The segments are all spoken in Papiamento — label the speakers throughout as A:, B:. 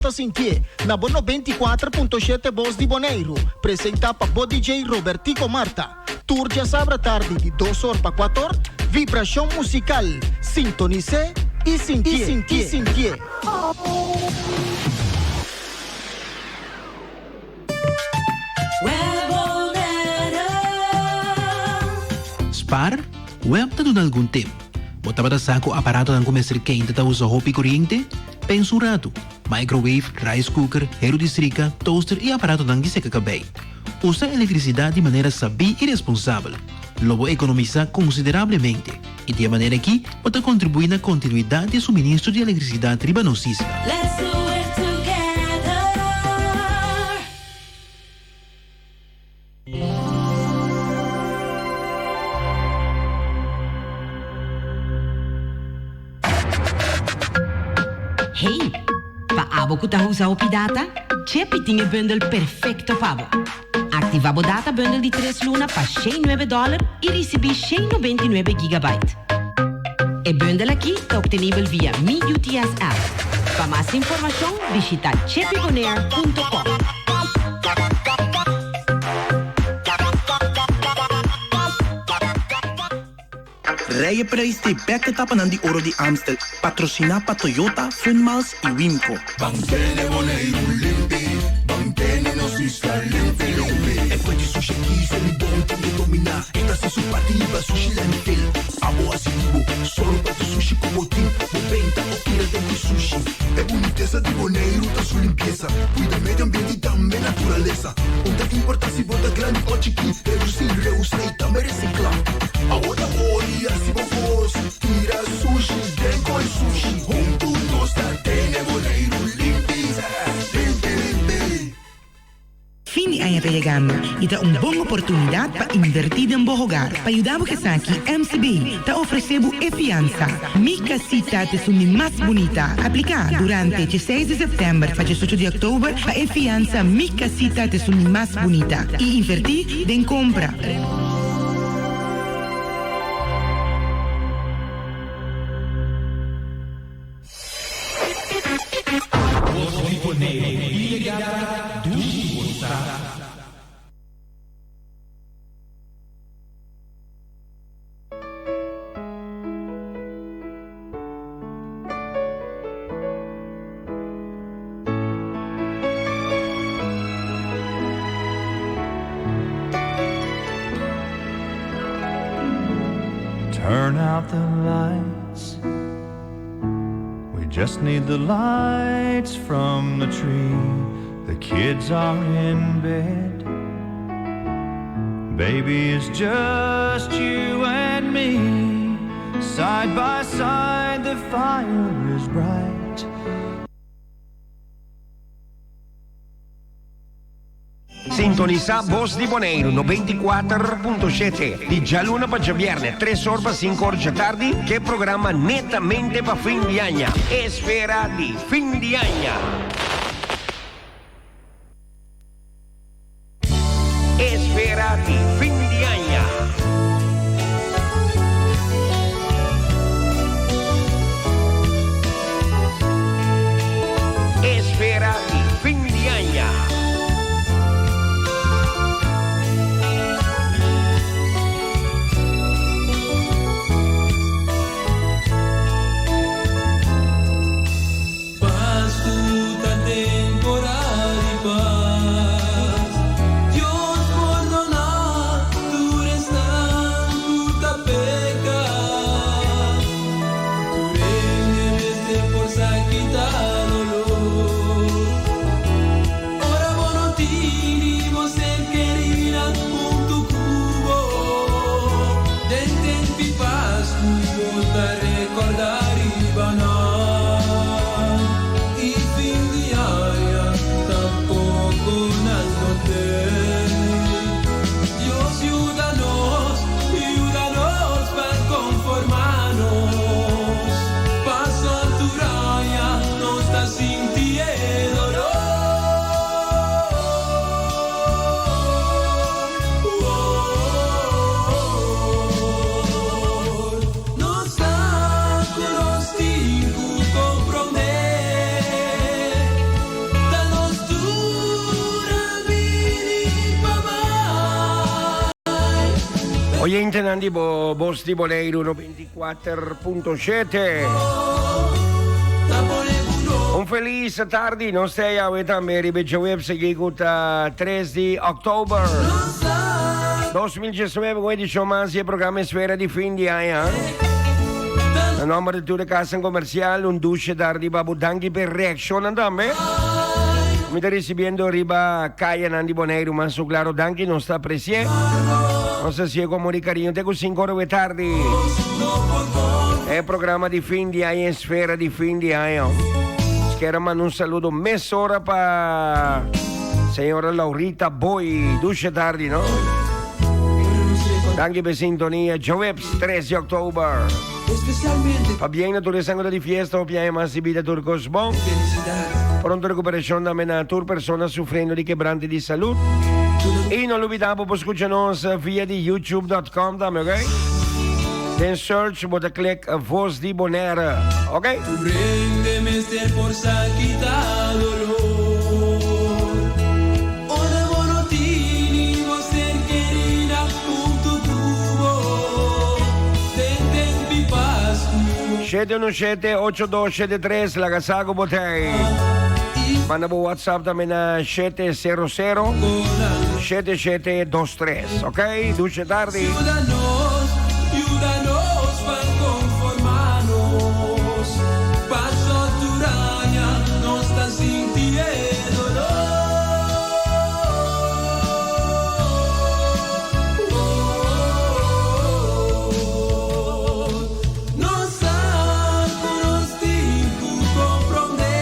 A: Ta sintié na bo 94.7 Bos di Boneiru, presentá pa bo DJ Robertico Marta. Tur djasabra tardi di dos or pa kuator, Vibrashon Musikal. Sintonis'é i sintié, i sintié.
B: Spar? Web ta duna algun tip. Bo tabata sa ku aparatonan ku mester keinta ta usa hopi koriente? Pensa un ratu. Microwave, rice cooker, heru di strika, toaster i aparatonan di seka kabei. Usa elektrisidat di manera sabí i responsabel. Lo bo ekonomisá konsiderablemente i di e manera akí bo ta kontribuí na kontinuidat di e suministro di elektrisidat riba nos isla.
C: Let's do it together.
D: Hey, pa abo ku ta usa hopi data, Chepi tin e bundel perfekto pa bo. Aktivá bo data bundel di tres luna pa 109 dòler i risibí 199 gigabyte. E bundel aki ta optenibel via Mi UTS app. Pa mas informashon bishita chepibonair.com.
E: Reye Prijs t'e bek etapanan di Oro di Amstel, patrosiná pa Toyota, Funmiles i Wimco.
F: Ban tene Boneiru limpi, ban tene nos isla limpi limpi. E fuente di sushi aki Selibon tin e dominá, e ta hasi su parti hiba sushi landfill. Abo hasi di bo, sòru pa tur sushi ku bo tin, bo benta òf tira den ku sushi. E bunitesa di Boneiru ta su limpiesa, kuida medio ambiente i tambe naturalesa. Un ta importá si bo ta grandi òf chikí, redusí, reusá i tambe resiklá. Awor ta ori hasi bo kos, tira sushi den koi sushi. Huntu nos ta tene Boneiru limpi, limpi limpi.
G: Fin di aña ta yegando y ta un bon oportunidad pa inverti den bo hogar. Pa yuda bo esaki, MCB ta ofrece bo e fiansa Mi Casita ta esun di mas bunita. Aplica durante dieseis di september pa diesocho di october pa e fiansa Mi Casita ta esun di mas bunita y inverti den compra.
H: Bos di Boneiru i yegada dushi bo sa.
I: Turn out the lights. We just need the lights from the tree. The kids are in bed. Baby, it's just you and me. Side by side, the fire is bright.
J: Sintonisá Bos di Boneiru 94.7 di djaluna pa djabièrnè tres or pa sinku or djatardi ku e programa Netamente pa Fin di Aña. Esfera di Fin di Aña. Esfera di Fin di Aña. Esfera di Fin di Aña.
I: Pasku.
J: Oyentenan di bo Bos di Boneiru 94.7. Un felis tardi, nos ta awe tambe riba e djaweps aki ku ta 3 di òktober 2019 ku un edishon mas di e programa Esfera di Fin di Aña. Na nòmber di tur e kasanan komersial, un dushe tardi pa bo. Danki pa e reakshonnan tambe. Mi ta risibiendo riba kayanan di Boneiru mas su klaro. Danki, nos ta apresi'é. Nos ta hasié ku amor i kariño te ku sinku ora tardi. E programa di fin di aña, Esfera di Fin di Aña. Nos kier a manda un saludo mesora pa señora Laurita Boy. Dushe tardi, no? Danki pa e sintonia. Djaweps, tres di òktober. Pabien na tur esnan ku ta di fiesta, hopi aña mas di bida tur kos bon. Pronto rekuperashon tambe na tur persona sufriendo di kebrante di salud. I no lubida bo por skucha nos via di youtube dot com tambe, ok? Den search bo ta klik Voz di Bonaire, ok?
K: Tur hende mester por sa kita dolor. Ora bo no tini bo ser kerida huntu ku bo den tempi Pasku.
J: 717-8273, laga sa ku bo ta ei. Manda bo WhatsApp tambe na 700 7723, ok? Dushe tardi.
K: Yuda nos, yuda nos pa konformá nos. Paso tur aña nos ta sinti e dolor. Nos sa ku nos tin ku komprondé.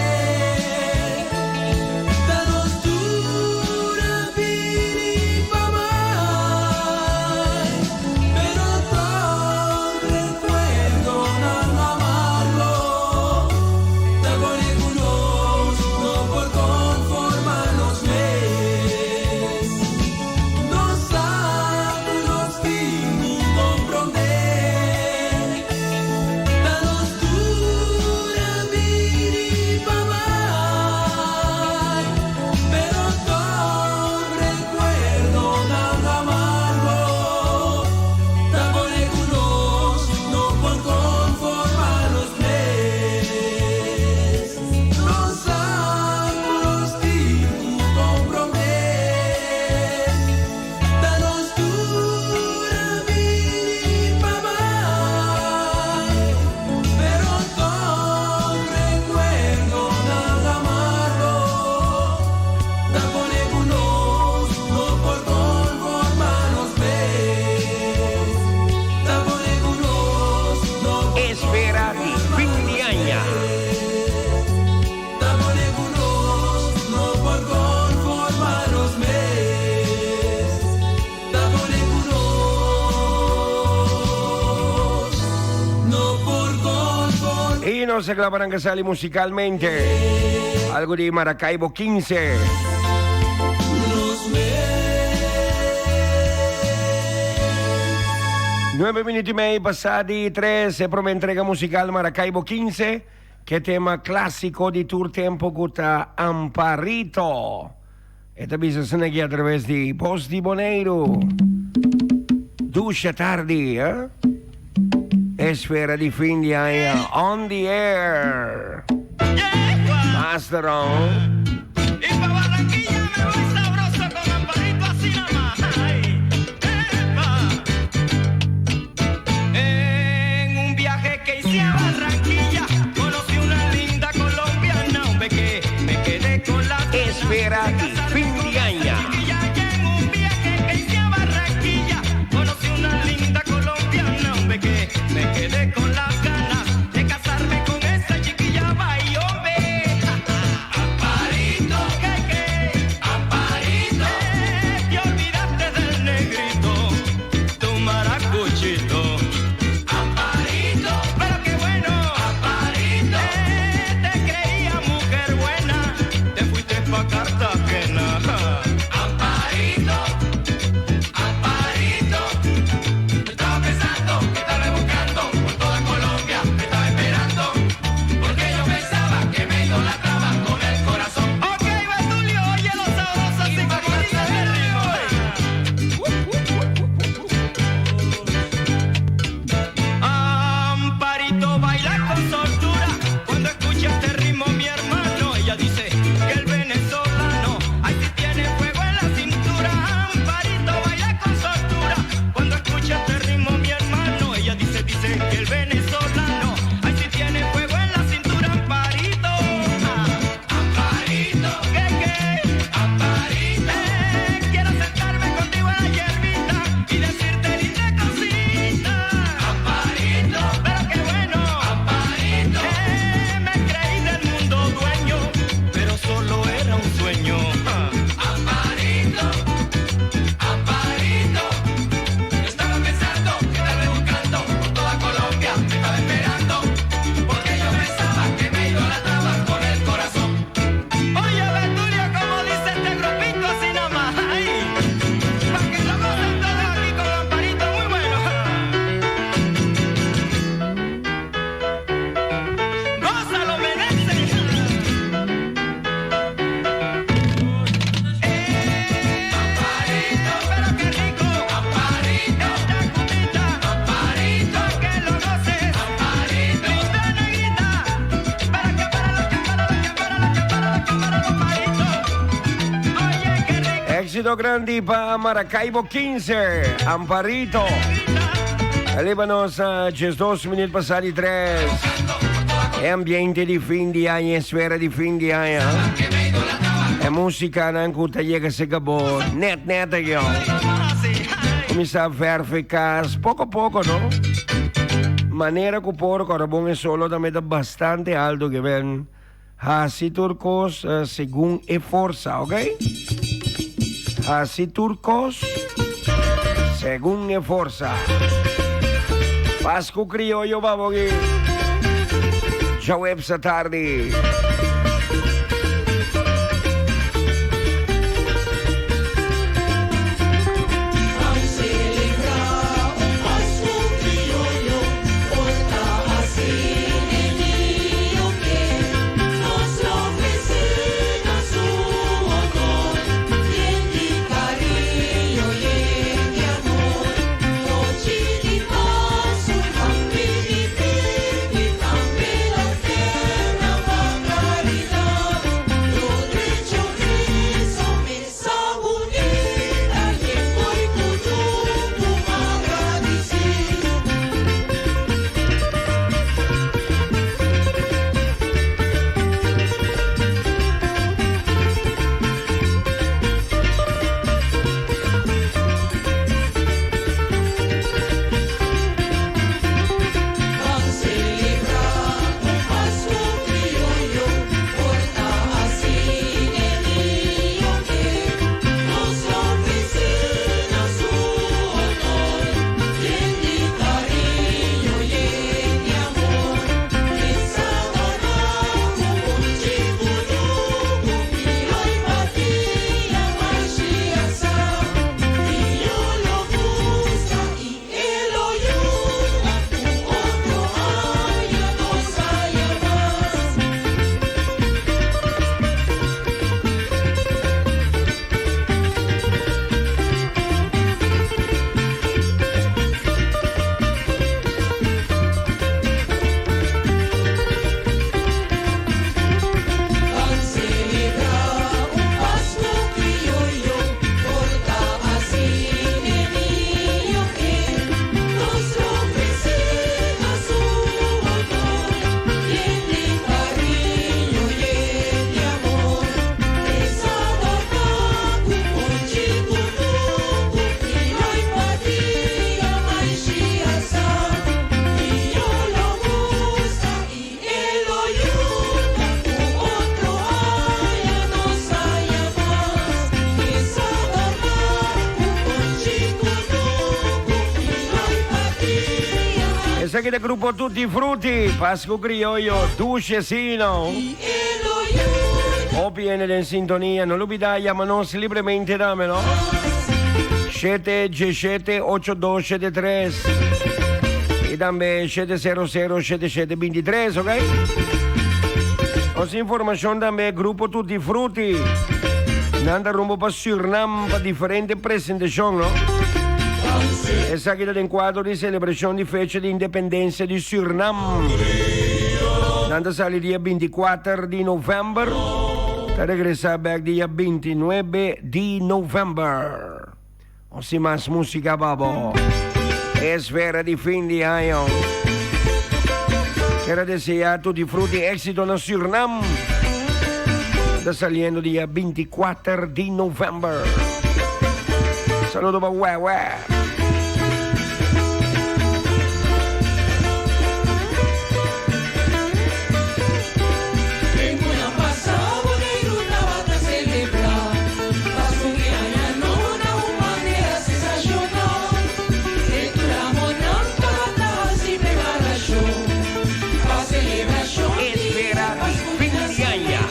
K: Ta nos tur a bini pa mai, pero tòg rekuerdonan amargo ta pone ku nos no por konformá nos mes. Nos sa ku nos tin ku komprondé, ta nos tur a bini pa mai, pero tòg rekuerdonan amargo ta pone ku nos no por konformá nos mes. Nos sa ku nos tin ku komprondé, ta nos tur a bini pa bai, pero tòg rekuerdonan amargo ta pone ku nos no por konformá nos mes. Ta pone ku nos no por
J: Esfera di fin di aña.
K: Ta pone ku nos no por konformá nos mes. Ta pone ku nos no por konformá.
J: I nos a kla pa nan sali musicalmente. Algo di Maracaibo 15.
K: Nos mes.
J: Nuebe minuut i mei pasá di tres, e prome entrega musical Maracaibo 15, ke tema clásico di tur tempo ku ta Amparito. E ta bisa asina aki atraves di Bos di Boneiru. Dusha tardi, eh? Esfera di fin di aña on the air. Master on.
K: Y pa Barranquilla me voy sabroso con Amparito así nada más. Ay, epa. En un viaje que hice a Barranquilla conocí una linda colombiana, hombre que me quedé con la
J: Esfera di fin di aña.
K: chiquilla. Y en un viaje que hice a Barranquilla conocí una linda colombiana, hombre que me quedé con las ganas de casarme con esa chiquilla. Bay, hombre. Amparito, que que, Amparito, te olvidaste del negrito, tu maracuchito. Amparito, pero qué bueno, Amparito, te creía mujer buena, te fuiste pa' Cartagena. Amparito, Amparito, yo estaba pensando que estaba buscando por toda Colombia, te estaba esperando, porque yo pensaba que me idolatraba con el corazón. Ok, Betulio, oye lo sabroso, así como dice el ritmo.
J: Éxito grandi pa Maracaibo 15, Amparito. Líbanos a 12 minuut pasá di 3. E ambiente di fin di aña, esfera di fin di aña. E músikanan ku ta yega serka bo net net yo. Kuminsá verf e kas poko poko, no? Manera ku por, kòrda bon e solo tambe ta bastante alto ke ben. Hasi tur kos segun e forsa, ok? Hasi tur kos segun e forsa. Pasku Krioyo pa bo aki. Djaweps atardi. Esaki ta grupo Tutti Frutti, Pascu Crioyo, Dushecino. Hopi hende den sintonia, no lubida yama nos libremente dame, no? 7 17 82 73 y tambe 700 7723, ok? Nos informacion tambe Grupo Tutti Frutti. Nan ta rumbo pa Surinam pa diferente presentacion, no? Esaki ta den cuadro di celebracion di fecha di independencia di Surinam. Nan ta sali dia 24 di november, ta regresa bek dia 29 di november. Nos tin mas música pa bo. Esfera di fin di año. Quiero desear tutti frutti éxito na Surinam. Ta saliendo dia 24 di november. Saludo pa Wewe. Espera di fin di aña.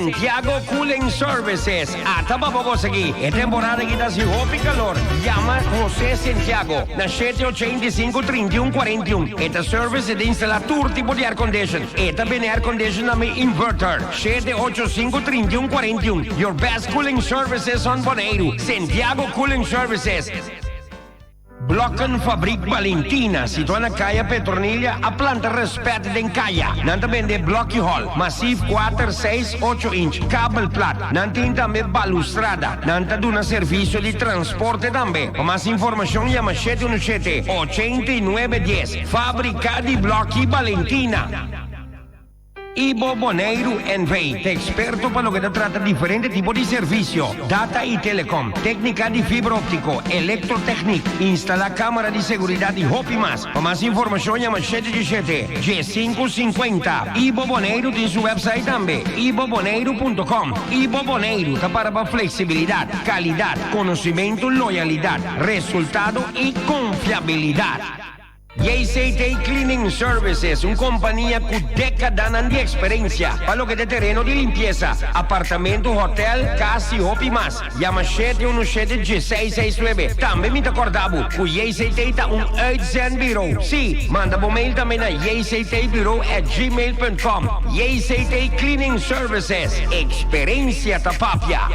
J: Santiago Cooling Services. Ata pa bo kos aki. E temporada aki ta hasi hopi kalor. Yama Jose Santiago na shete ochenta i sinku, trinta i un, kuarenta i un. E ta service e ta instala tur tipo di aircondition. E ta bende aircondition tambe inverter. Shete ocho sinku, trinta i un, kuarenta i un. Your best cooling services on Boneiru. Santiago Cooling Services. Blokkenfabriek Valentina, situá na Kaya Petronilia, a planta rèspèt den kaya. Nan ta bende blòki hòl, masif kuater, seis, ocho inch, kabel plat. Nan tin tambe balustrada. Nan ta duna servisio di transporte tambe. Pa mas informashon yama shete unu shete, ochenta i nuebe dies. Fábrika di Blòki Valentina. Ibo Boneiru NV. ta eksperto pa loke ta trata diferente tipo di servisio, data i telecom, téknika di fibra óptiko, elektrotèknik, instalá kámara di seguridat i hopi mas. Pa mas informashon yama shete djeshete, djesinku sinkuenta. Ibo Boneiru tin su wèpsait tambe, iboboneiru punto com. Ibo Boneiru ta para pa fleksibilidat, kalidat, konosimentu, loyalidat, resultado i konfiabilidat. JCT Cleaning Services, un kompania ku dékadanan di eksperensia pa loke ta tereno di limpiesa, apartamento, hotèl, kas i hopi mas. Yama shete unu shete dieseis seis nuebe. Tambe mi ta kòrda bo ku JCT ta un uitzendburo. Sí, manda bo mail tambe na jctbureau@gmail.com. JCT Cleaning Services, eksperensia ta papia.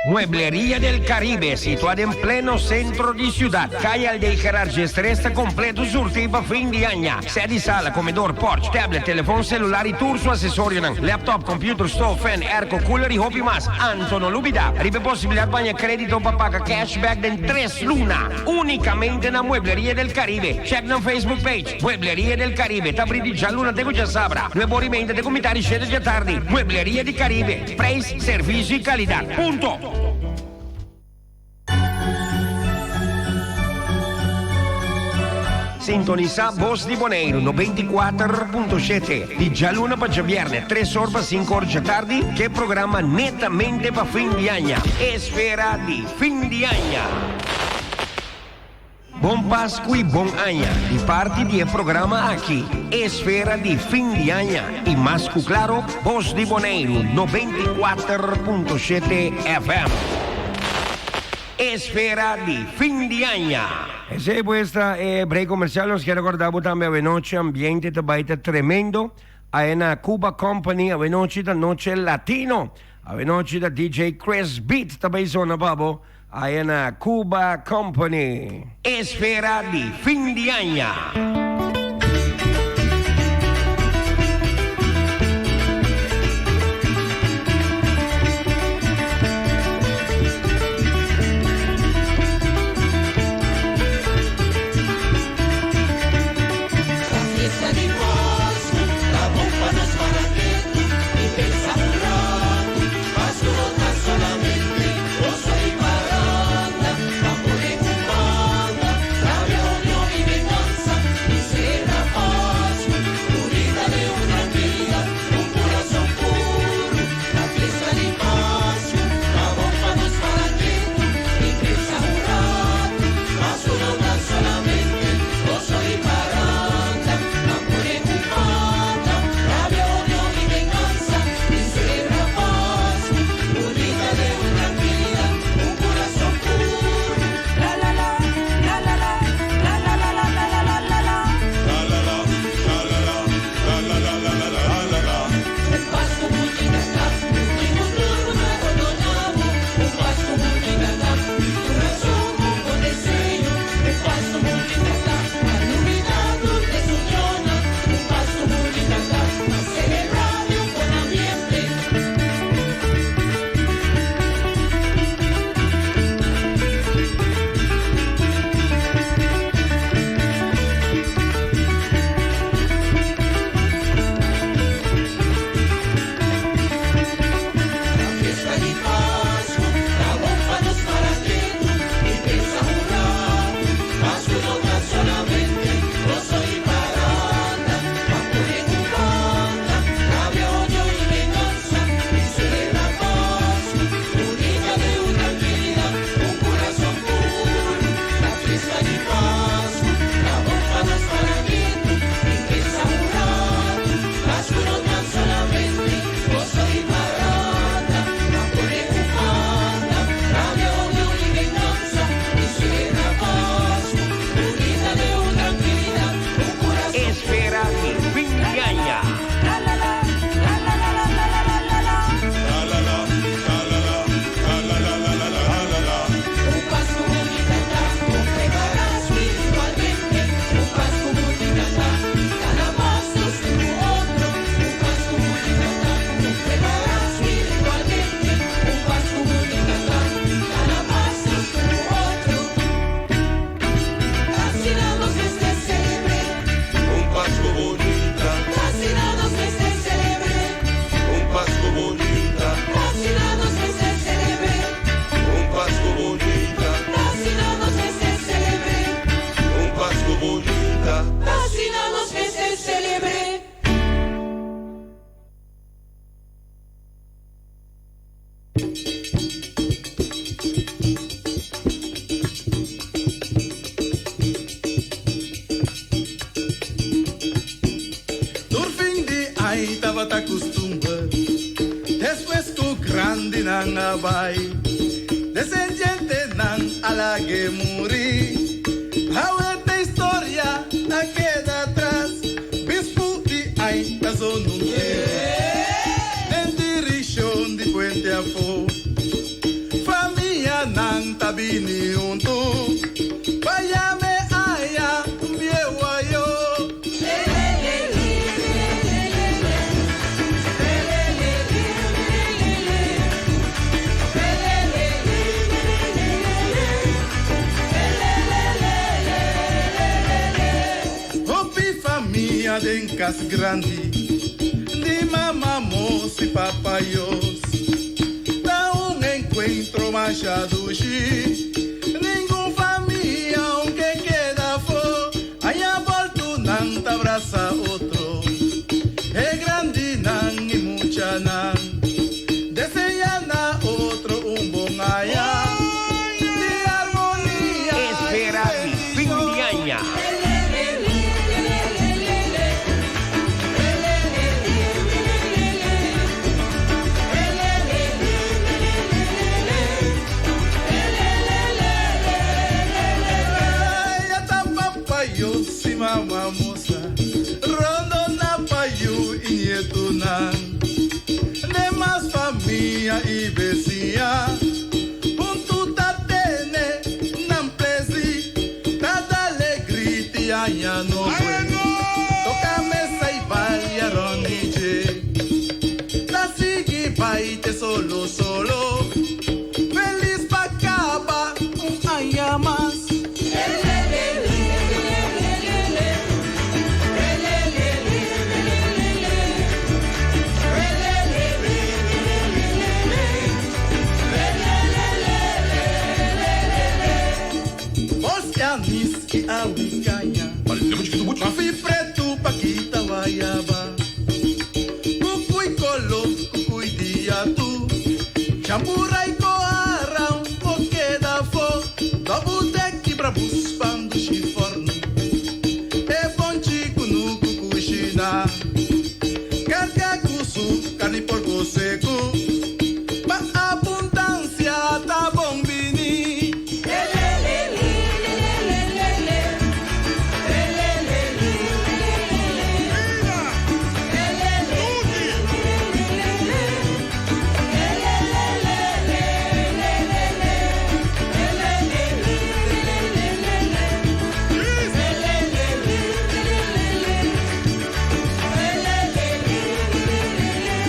J: Muebleria del Caribe, situá den pleno sentro di siudat, Kaya Aldey Gerard Gestres ta kompleto surtí pa fin di aña. Sèt di sala, komedor, pòrch, tablet, telefòn selular i tur su asesorionan, laptop, computer, stof, fèn, airco, cooler i hopi mas. Anto no lubidá riba e posibilidat pa haña krédito pa paga cashback den tres luna. Únikamente na Muebleria del Caribe. Chèk nan Facebook page, Muebleria del Caribe. Ta abrí di djaluna te ku djasabra, nuebe ora i meinta te ku mitá di shete djatardi. Muebleria di Caribe. Prijs, servicio y calidad. Punto! Sintonisá Bos di Boneiru 94.7 di djaluna pa djabièrnè tres or pa sinku or djatardi ku e programa Netamente pa Fin di Aña, Esfera di Fin di Aña. Bon Pasku i Bon Aña di parti di e programa aki, Esfera di Fin di Aña i mas ku klaro Bos di Boneiru 94.7 FM. Esfera di Fin di Aña. Esei pues ta e break comercial. Nos kier recorda bo tambe awenochi ambiente ta bay ta tremendo ae na Cuba Company. Awenochi ta noche latino. Awenochi ta DJ Chris Beat ta bay zona pa bo. Aya na Cuba Company. Esfera di fin di aña.
L: tabata kustumber. Despues ku grandinan a bai, desendientenan a lag'é muri. Awe ta historia a keda atras, bispu di ai ta zona un tiro den direkshon di Puente Afó. Famianan ta bini huntu pa yam'é aya bieu ayo. Hopi famia den kas grandi, di mama mos i papa yos. Ta un enkuentro masha dushi, ningun famia aunke keda afó, aña boltu nan ta brasa otro. E grandinan i muchanan desea na otro un bon aña di armonia i
J: Espera di fin di aña.
L: Si mama mosa rondona pa yu i nietunan, demas famia i besiña huntu ta tene nan plezi, ta dale griti aña nobo, toka mesa i balia rond di dje, ta sigui bai te solo solo, felis pa kaba un aña mas. Bos anis i awi kaña, Mafi pretu pa kita wayaba, Kukui kolo, kukui di atu, Chambura i koara un por keda afó, Dobu dek i brabus pan dushi fòrnu, E bonchi kunuku kushiná, Karga ku su karni porko seku, Pa abundansia ta bon bini.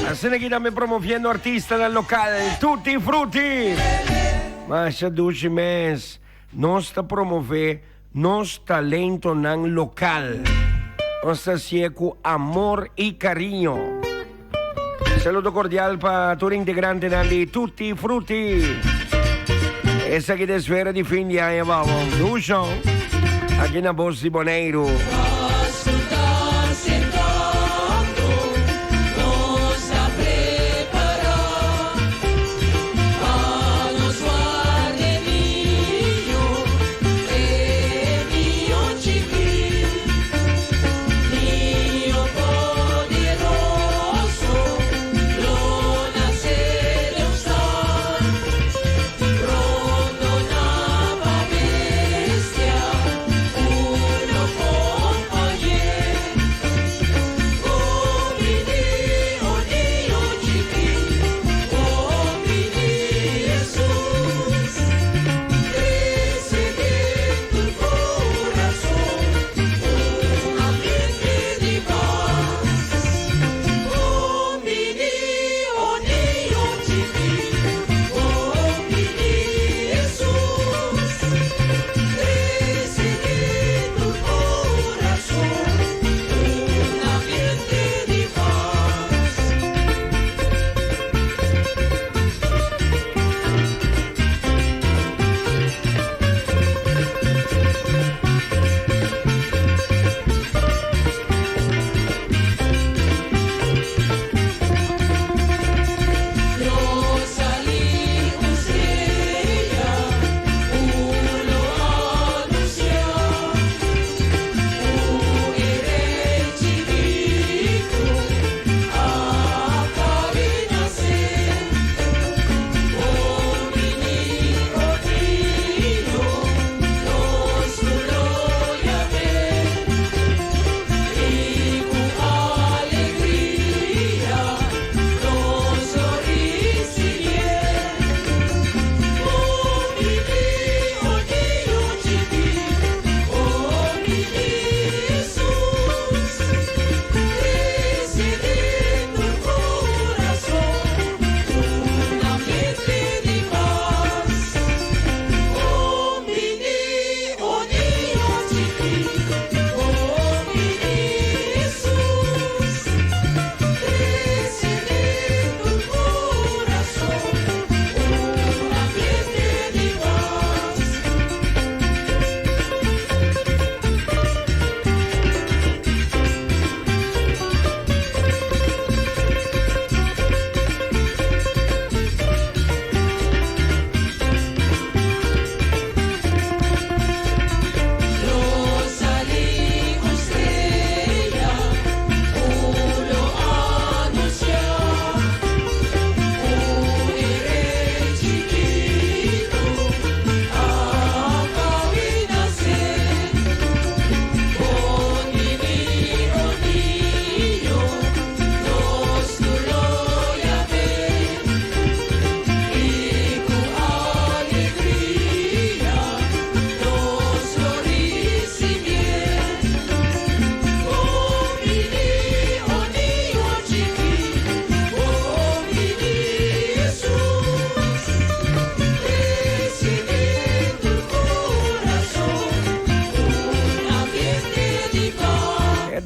J: Asina aki tambe promoviendo artistanan lokal Tutti Frutti. Masha dushi mes. Nos ta promove nos talentonan lokal. Nos ta hacié cu amor y cariño. Saludo cordial pa tur integrantenan di Tutti Frutti. Esaki ta esfera di fin di aña babo. Dusho. Aki na Bos di Boneiru.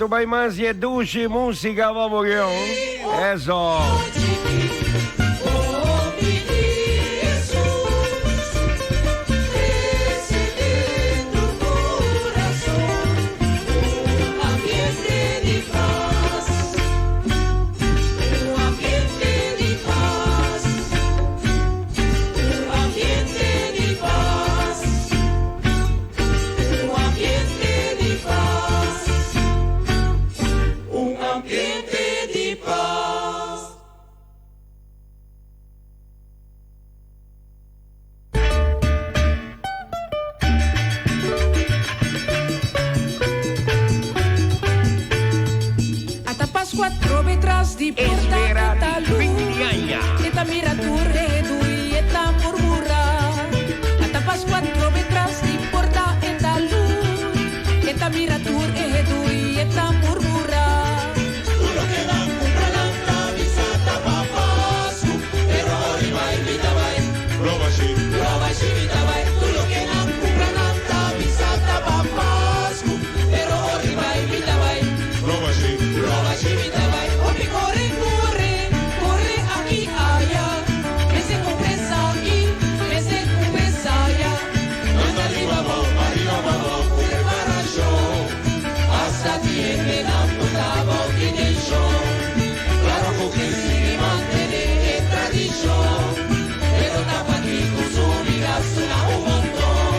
J: bai mas di e dushi músika pa bo guion. Eso.
C: Ata Pascua trobe tras di porta
J: Espera
C: e ta
J: di
C: luz.
J: fin di aña.
C: E ta mira tur redu y e ta murmura. Ata Pascua trobe tras di porta e ta luz. E ta mira tur redu y e ta murmura. Tur loke nan cumpra nan ta bisa ta pa Pascu, pero ori bai mi ta bai.
L: Roba shi.
C: Roba shi mi ta bai. Tur loke nan cumpra nan ta bisa ta pa Pascu, pero ori bai mi ta bai.
L: Roba shi.
C: Roba shi mi ta bai. Hopi core, core, core aki aya. Mester cumpra esaki, mester cumpra esaya. Anda riba abou, ariba abou, cu preparacion. Hasta tiende nan cu ta bou intencion. Claro cu kier sigui mantene e tradicion. Pero ta pakico subi gasto na un monton.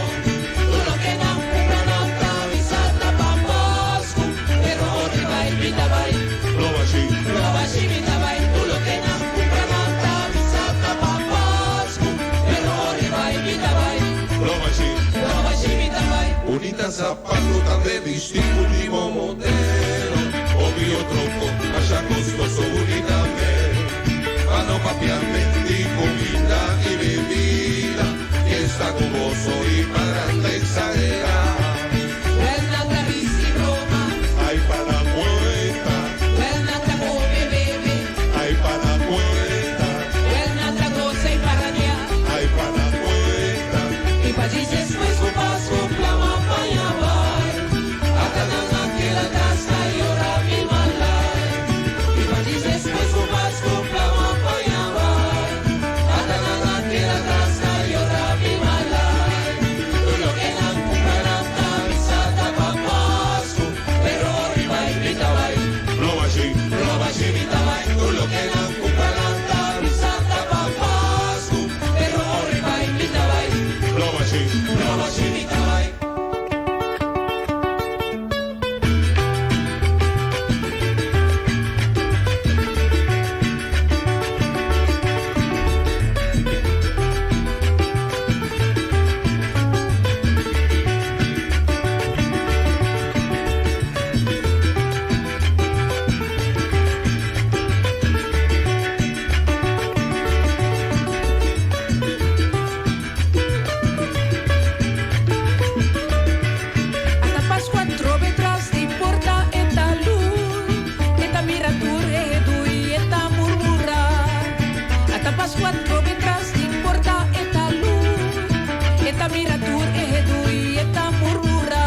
C: Tur loke nan cumpra nan ta bisa ta pa Pascu, pero ori bai mi ta bai.
L: Roba shi.
C: Roba shi mi ta bai. Tur loke nan cumpra nan ta bisa ta pa Pascu, pero ori bai mi ta bai.
L: Roba shi.
C: Roba shi mi ta bai.
L: Bunita zapato tambe bisti ultimo modelo. Obvio troco, masha costoso bunita me. Pa no papia di cuminda y bebida. Fiesta cu goso y paranda exagera.
C: Wel nan ta risi broma,
L: Ay pa la cuenta,
C: wel nan ta come bebe,
L: ay pa la cuenta,
C: wel nan ta goza y parrandear.
L: ay pa la cuenta.
C: Y pa djis despues cu Pascu plama paña bai. Ata nan a keda atras ta yora mi malai. Y pa djis despues cu Pascu plama paña bai. Ata nan a keda atras ta yora mi malai. Tur loke nan cumpra nan ta bisa ta pa Pascu, pero ori bai mi ta bai.
L: Roba shi.
C: Roba shi mi ta bai. Tur loke nan cumpra nan ta bisa ta pa Pascu, pero ori bai mi ta bai.
L: Roba shi.
C: Roba shi mi ta bai. Ata Pascua trobe tras di porta e ta lur. E ta mira tur redu y e ta murmura. Ata Pascua trobe tras di porta e ta lur. E ta mira tur redu y e ta murmura.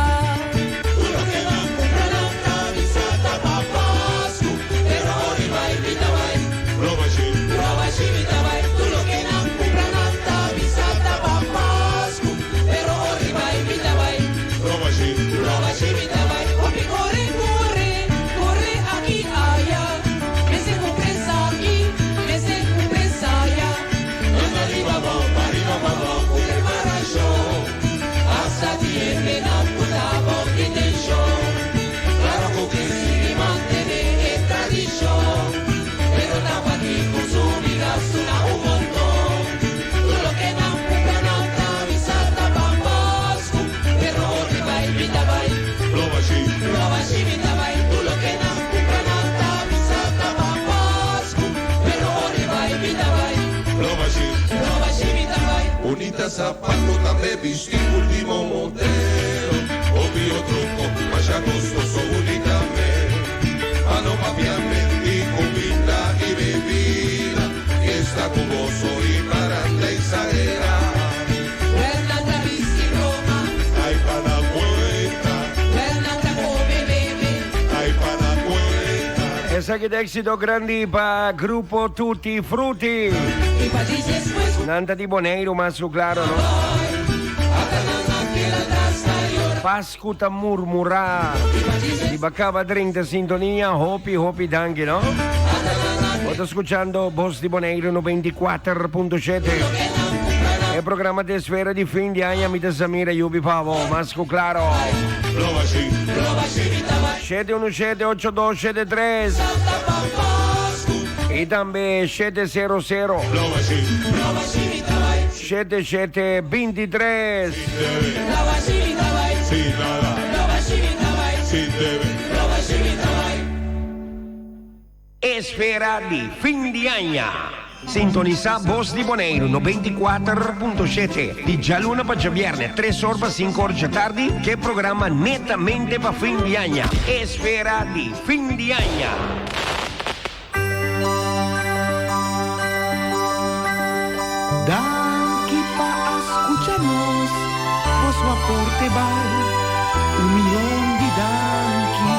C: Tur loke nan cumpra nan ta bisa ta pa Pascu, pero ori bai mi ta bai.
L: Roba shi.
C: Roba shi mi ta bai. Tur loke nan cumpra nan ta bisa ta pa Pascu, pero ori bai mi ta bai.
L: Roba shi.
C: Roba shi mi ta bai. Hopi core, core, core aki aya. Mester cumpra esaki, mester cumpra esaya. Anda riba abou, ariba abou, cu preparacion. Hasta tiende nan cu ta bou intencion. Claro cu kier sigui mantene e tradicion. Pero ta pakico subi gasto na un monton. Tur loke nan cumpra nan ta bisa ta pa Pascu, pero ori bai mi ta bai.
L: Roba shi.
C: Roba shi mi ta bai. Tur loke nan cumpra nan ta bisa ta pa Pascu, pero ori bai mi ta bai.
L: Roba shi.
C: Roba shi mi ta bai.
L: Bunita zapato tambe bisti ultimo modelo. Obvio truco, masha costoso bunita me. Pa no papia di cuminda y bebida. Fiesta cu goso y paranda exagera.
C: Wel nan ta risi broma,
L: Ay pa la cuenta,
C: wel nan ta come bebe,
L: ay pa
J: Esaki ta éxito grandi pa Grupo Tutti Frutti. Nan ta di Boneiru mas ku klaro, no? Pasku ta murmurá. Si bo a kaba drenta sintonia, hopi, hopi danki, no? Bo ta skuchando Bos di Boneiru 94.7. E programa ta esfera di fin di aña. Mi ta Samira Yubi pa bo, mas ku klaro. 717 8273 y tambe 700 7723. Esfera di fin di aña. Sintonisá Bos di Boneiru 94.7 di djaluna pa djabièrnè tres or pa sinku or djatardi ku e programa Netamente pa Fin di Aña. Esfera di Fin di Aña.
M: Danki pa a skucha nos, boso aporte bal un mion di danki.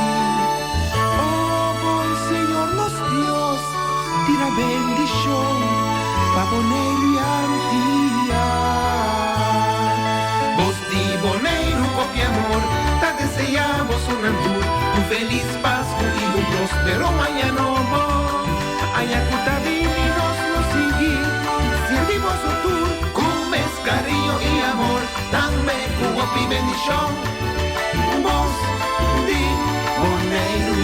M: O bon Señor nos Dios, tira bendishon pa Boneiru i Antia.
N: Bos di Boneiru kopi amor ta deseá bosonan tur un felis Pasku i un prospero aña nobo. Aña ku ta bini nos lo sigui sirbi boso tur ku mes kariño i amor, tambe ku hopi bendishon. Bos di Boneiru.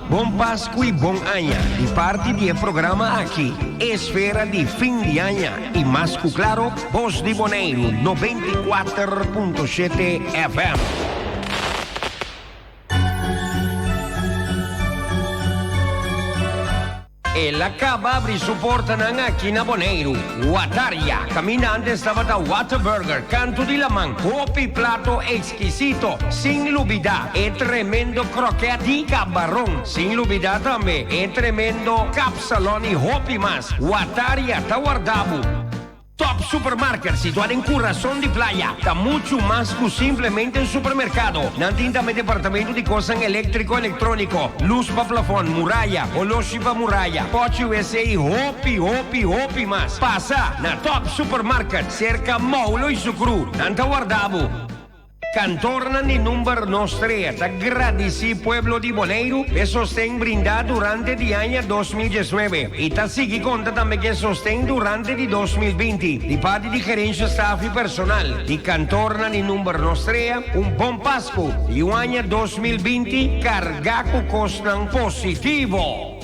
J: Bon Pasku i bon aña di parti di e programa aki, Esfera di Fin di Aña i mas ku klaro, Bos di Boneiru 94.7 FM. El a kaba abri su portanan aki na Boneiru. Wataria, kaminda antes tabata Whataburger, kantu di laman, hopi plato ekskisito, sin lubidá e tremendo krokèt di kabaron, sin lubidá tambe e tremendo kapsalon i hopi mas. Wataria ta warda bo. Top Supermarket, situá den kurason di playa, ta muchu mas ku simplemente un supermerkado. Nan tin tambe departamento di kosnan eléktriko, elektróniko, lus pa plafòn, muraya, oloshi pa muraya, pòchi wc i hopi, hopi, hopi mas. Pasa na Top Supermarket, serka Moulo i Sukru. Nan ta warda bo. Kantornan di number Nos Trea ta gradisí pueblo di Boneiru p'e sosten brindá durante di aña 2019 i ta sigui konta tambe ku e sosten durante di 2020 di parti di gerensha, staf i personal di Kantornan di number Nos Trea. Un bon Pasku i un aña 2020 kargá ku kosnan positivo!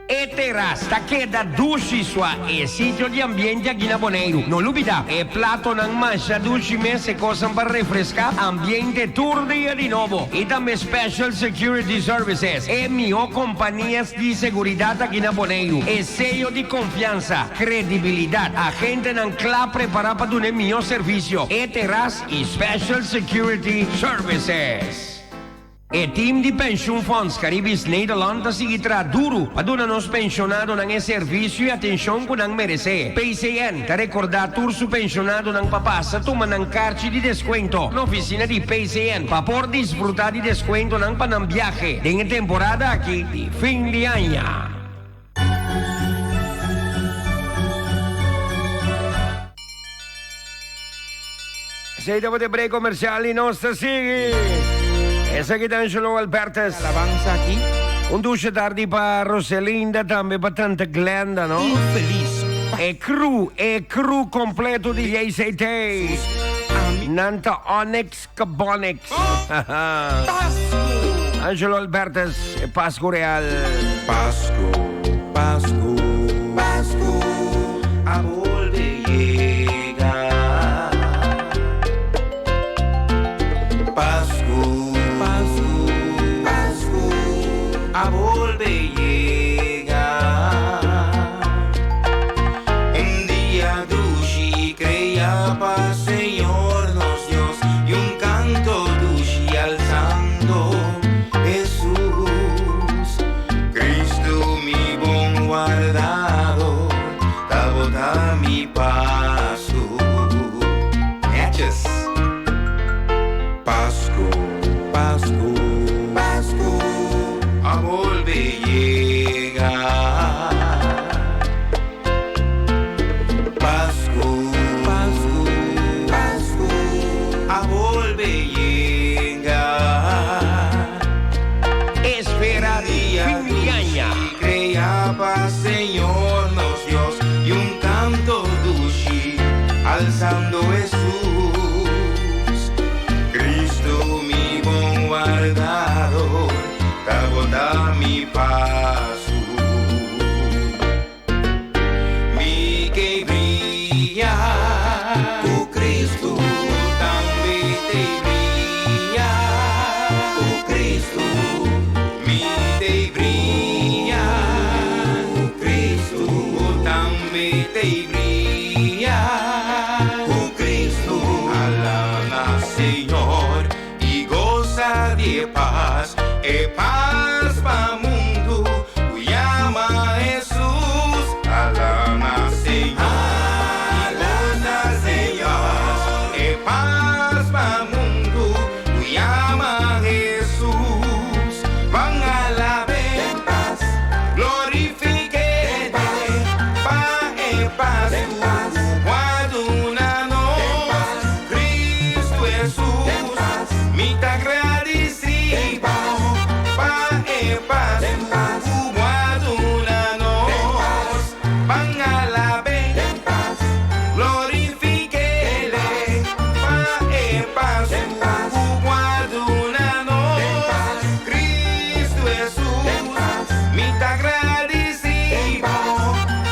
J: E teras ta keda dushi sua e sitio di ambiente aki na Boneiru. No lubida, e platonan masha dushi mes, e kosnan pa refreská ambiente tur dia di nobo. I tambe Special Security Services, e mihó kompanias di seguridat aki na Boneiru. E seyo di konfiansa, kredibilidat, agentenan kla prepará pa duna e mihó servisio. E teras i Special Security Services. E tim di Pensioenfonds Caribisch Nederland ta sigui traha duru pa duna nos penshonadonan e servisio i atenshon ku nan meresé. PCN ta rekordá tur su penshonadonan pa pasa tuma nan karchi di deskuento na ofisina di PCN pa por disfrutá di deskuentonan pa nan biahe den e temporada aki di fin di aña. Esey tabata e break comercial y nos ta sigui. Esaki ta Angelo Albertus.
O: Alabanza aki.
J: Un dushe tardi pa Roselinda tambe pa tante Glenda, no?
O: Feliz.
J: E crew, e crew completo di JCT. Nan ta Onyx Cabonix. Angelo Albertus, e Pascu Real.
N: Pascu, Pascu, Pascu a bolbe yega. Pascu, Pascu, Pascu a bolbe yega. Un dia dushi crea pa Señor nos Dios y un canto dushi al Santo Jesús. Cristo mi bon guarda.
K: Ku Kristu mi t'ei bria. Ku Kristu bo tambe t'ei bria. Ku Kristu alaba na Señor i gosa di e pas, e pas pa mundu ku yama Hesus. Alaba na Señor i gosa di e pas, e pas pa mundu ku yama Hesus. Ban alab'é, glorifik'é, pa e pas ku a duna nos, Kristu Hesus. Mi ta gradisí bo pa e pas ku bo a duna nos. Ban alab'é, glorifik'é, pa e pas ku bo a duna nos, Kristu Hesus. Mi ta gradisí bo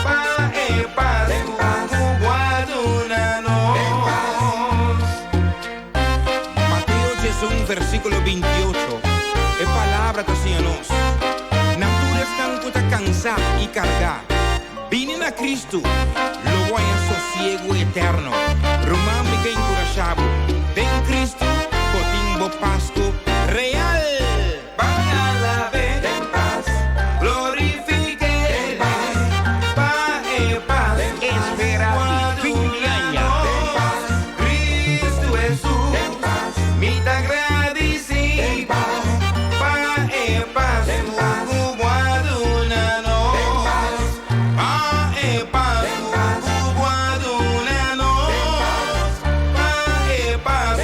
K: pa e pas ku bo a duna nos.
O: Mateo 11 versíkulo 28, e palabra ta siña nos, Na tur esnan ku ta kansá i kargá, bini na Kristu, lo bo haña sosiegu eterno. Ruman mi ke enkurashá bo, den Kristu bo tin bo Pasku real!
K: Ban alab'é, glorifik'é, pa e pas
J: Espera di fin di aña.
K: Kristu Hesus, mi ta gradisí bo pa e pas ku bo a duna nos, pa e pas ku bo a duna nos, pa e pas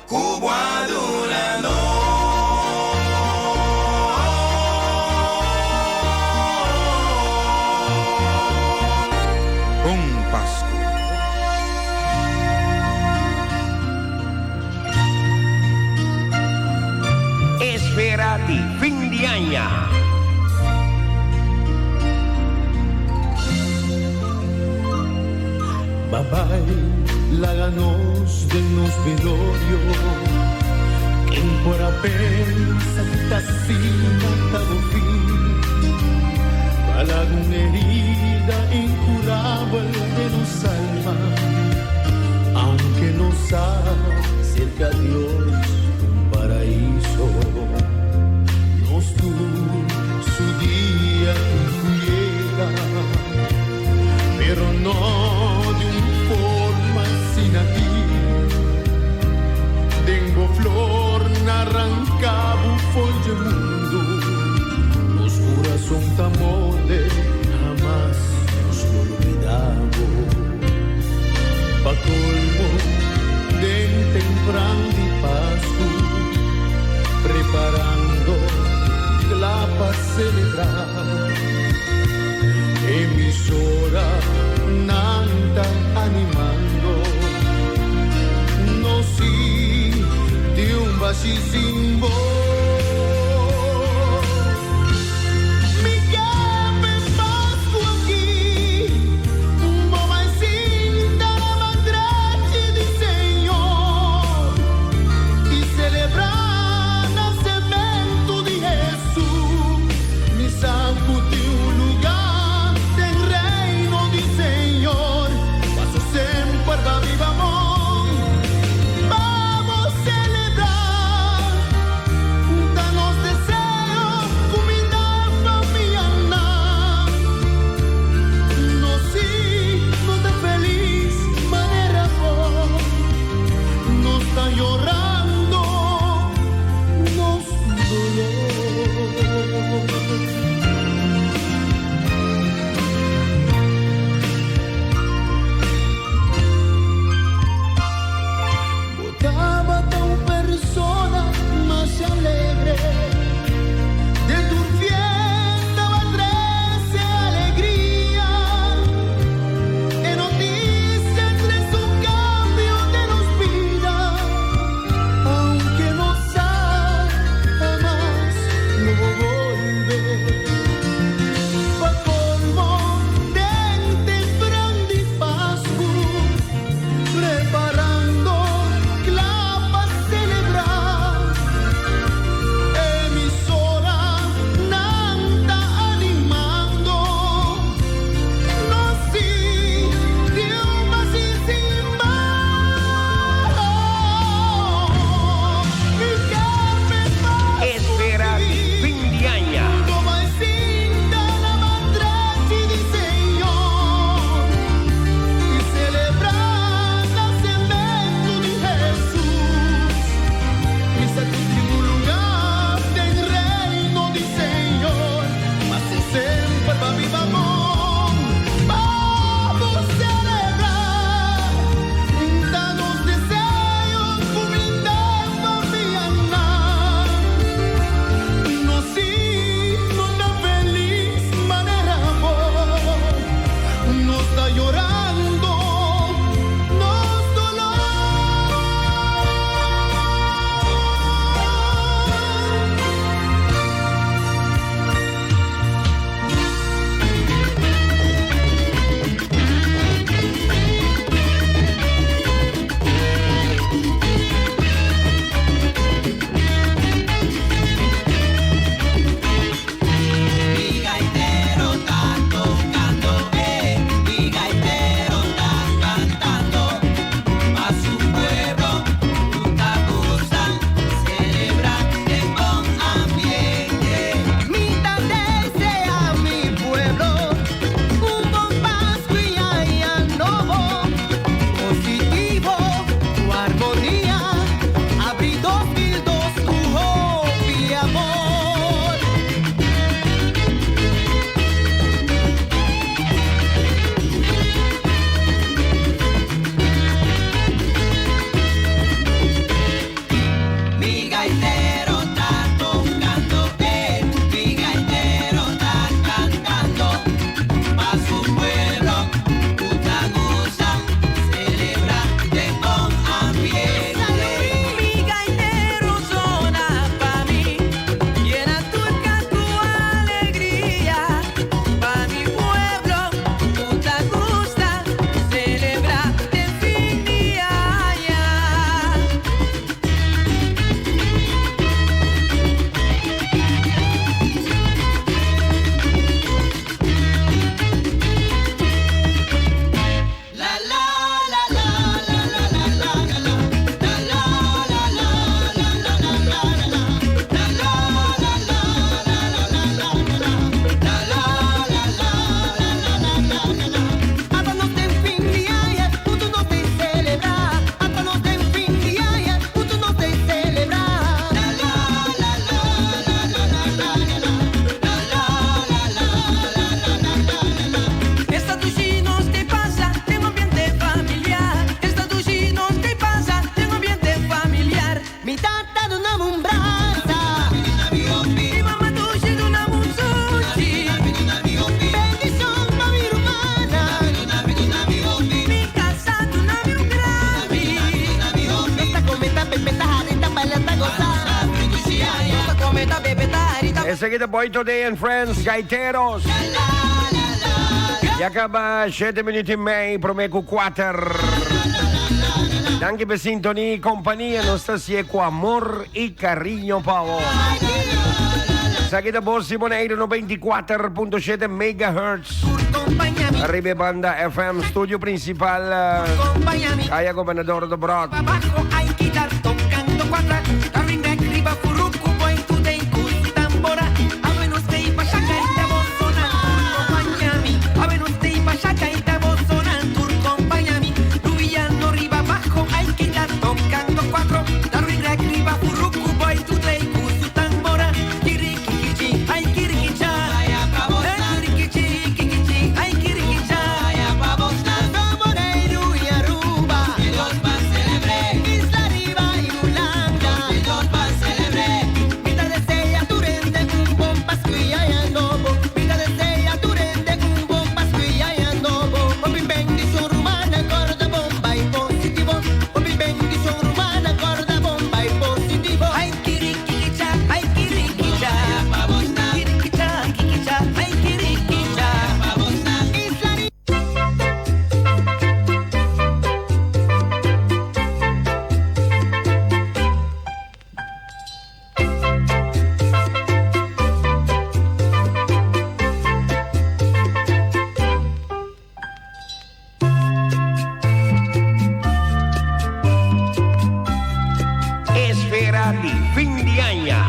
K: ku bo a duna nos.
O: Bon Pasku!
J: Esfera di fin di aña.
P: Babai laga nos den nos velorio. Ken por a pensa ku ta asina ta bo fin? Pa laga un herida inkurabel den nos alma. Aunke nos sa serka Dios un paraiso. Nos tur su dia tin ku yega. Pero no di un forma asina aki. Den bo flor na ranca bo for dje mundo. Nos curason ta morde, hamas nos lo lubida bo. Pa colmo den tempran di Pascu, preparando cla pa celebra. Emisora nan ta animando nos si di un bashi sin bo. Mi ke p'e Pasku aki bo bai sinta na man drechi di Señor i selebrá nasementu di Hesus. Mi sa ku tin un lugá den reino di Señor, paso semper ba biba bon. Bamos selebrá.
J: Esaki ta Boy Today and Friends, Gaiteros. Ya kaba 7 minuut i mei, promé ku 4. Danki pa sintonia i kompania. Nos ta hasié ku amor i kariño pa bo. Esaki ta Bos di Boneiru 94.7 megahertz. Ariba e banda FM, studio principal, Kaya Gobernador Debrot. Esfera di fin di aña.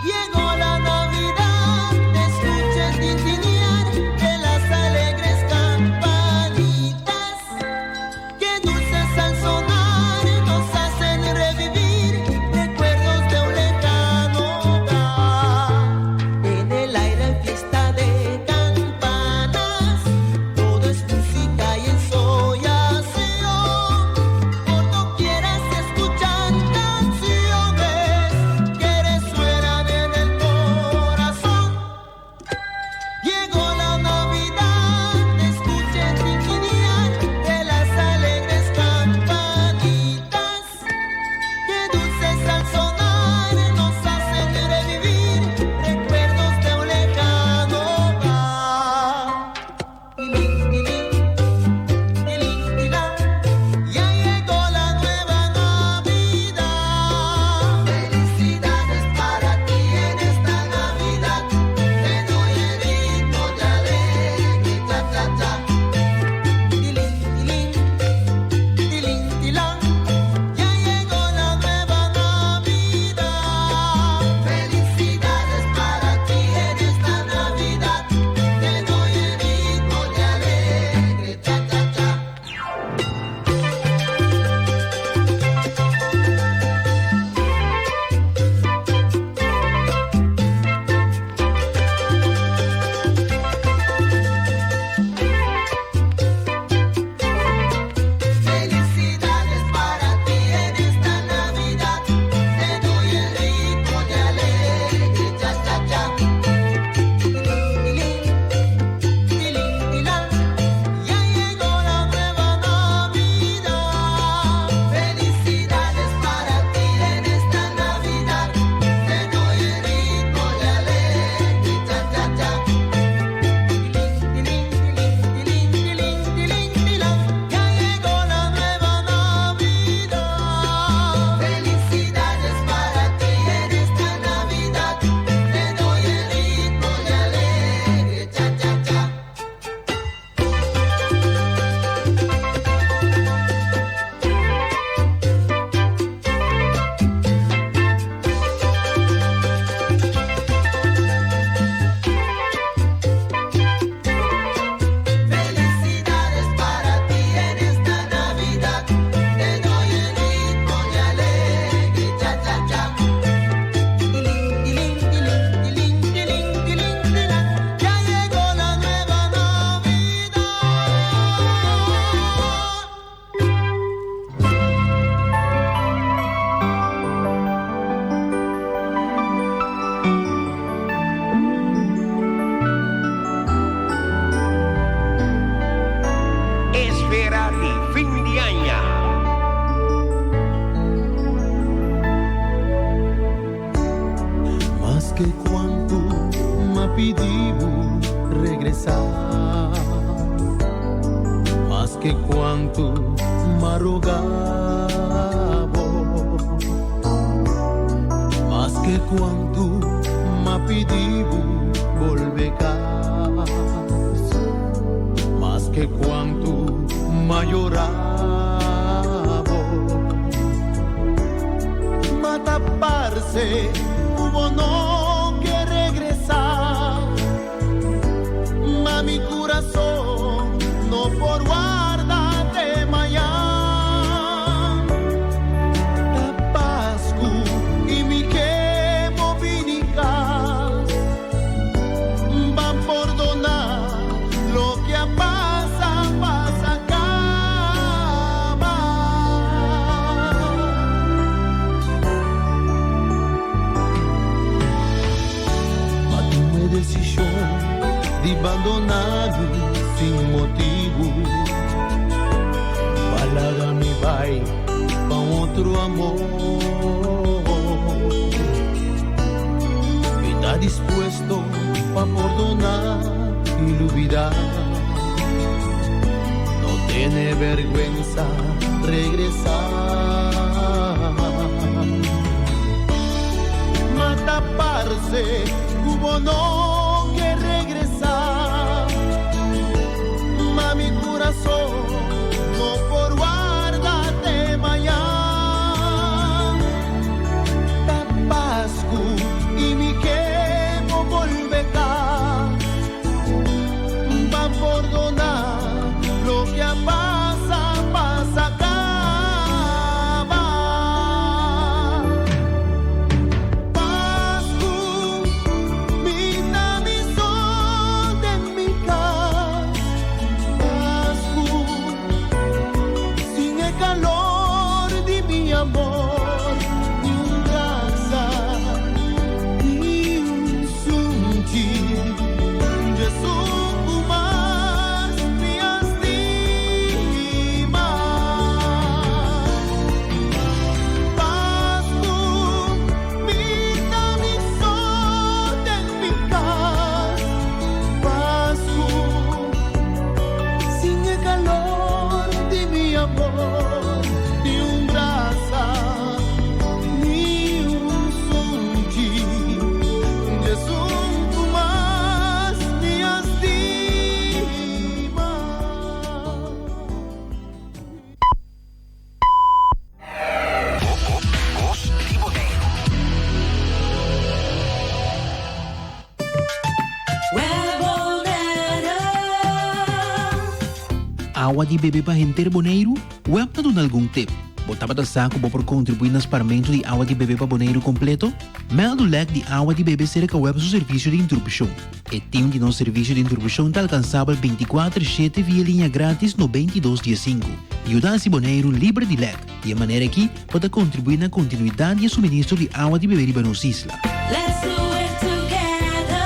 Q: Llegó la Navidad, escucha el tintinear de las alegres campanitas, que dulces al sonar nos hacen revivir recuerdos de un lejano hogar. En el aire hay fiesta de campanas, todo es música y ensoñación. Por doquiera se escuchan canciones que resuenan.
P: que cuanto me pedivo regresar, más que cuanto me rogabo, más que cuanto me pedivo volver más que cuanto me llorabo. Mataparse, hubo no que regresar. Ma mi corazón no por guardarte mañana. Tapascu y mi que movinicas van perdonar lo que pasa, pasa acaba. Ma tuma decisión di abandonar sin motivo. Balaga mi bai pa otro amor. Mi ta dispuesto pa perdonar y olvidar. No tiene vergüenza regresar. Mataparse, hubo no que regresar. Ma mi corazón no por guardarte mañana. Tapascu y mi quemo volver Va a perdonar lo que pasa, pasa, acaba. Pascu, mi mi sol de mi casa. Pascu, sin el calor de mi amor, ni un brasa, ni un sunchi. Jesús más mi estima. Pascu, mi mi sol de mi casa. Pascu, sin el calor de mi amor, ni un brasa, ni un sunchi. Jesús más mi estima.
F: Bos di Boneiru.
B: Awa di bebe pa henter Boneiru? Web ta duna algun tip. Bo tabata sa ku bo por kontribuí na sparmentu di awa di bebe pa Boneiru kompleto? Mèldu lèk di awa di bebe serka web su servisio di interupshon. E tim di nos servisio di interupshon ta alkansabel 24 shete via liña gratis 92 15. Yuda hasi Boneiru liber di lèk. Di e manera aki bo ta kontribuí na kontinuidat di e suministro di awa di bebe riba nos isla.
C: Let's do it together.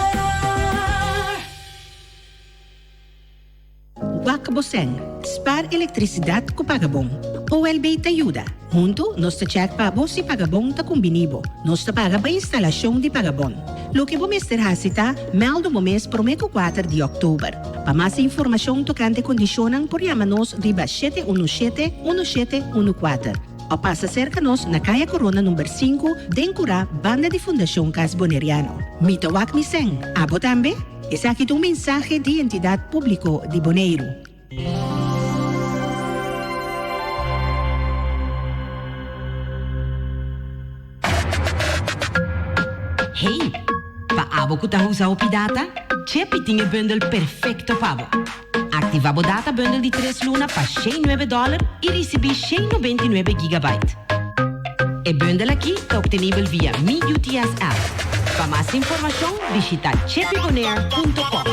D: Wak bo sèn. Spar elektrisidat ku Pagabon. OLB ta yuda. Huntu nos ta chèk pa bo si Pagabon ta kumbiní bo. Nos ta paga pa instalashon di Pagabon. Loke bo mester hasi ta mèldu bo mes promé ku kuater di òktober. Pa mas informashon tokante kondishonnan por yama nos riba 717 1714 òf pasa serka nos na Kaya Korona number sinku den Kurá banda di Fundashon Kas Boneriano. Mi ta wak mi sèn. Abo tambe? Esaki ta un mensahe di Entidat Públiko di Boneiru. Hey, pa abo ku ta usa hopi data, Chepi tin e bundel perfekto pa bo. Aktivá bo data bundel di tres luna pa 109 dòler i risibí 199 gigabyte. E bundel aki ta obtenibel via Mi UTS app. Pa mas informashon bishita chepibonair.com.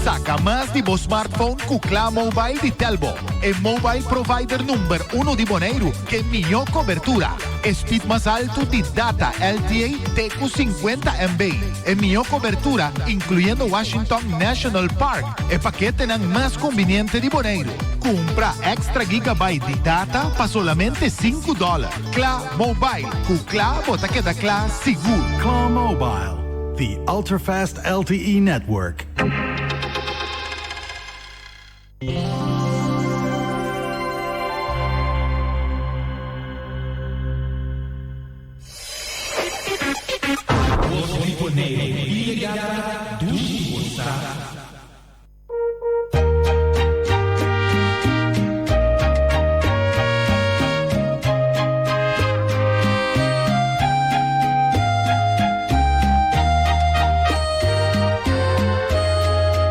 R: Saka mas di bo smartphone ku Kla Mobile di Telbo, e mobile provider number uno di Boneiru ku e mihó kobertura, e speed mas altu di data LTE te ku 50 MB, e mihó kobertura inkluyendo Washington National Park, e paketenan mas kumbiniente di Boneiru. Kumpra èkstra gigabyte di data pa solamente sinku dòler. Kla Mobile, ku kla bo ta keda kla sigur.
S: Kla Mobile, the ultra-fast LTE network.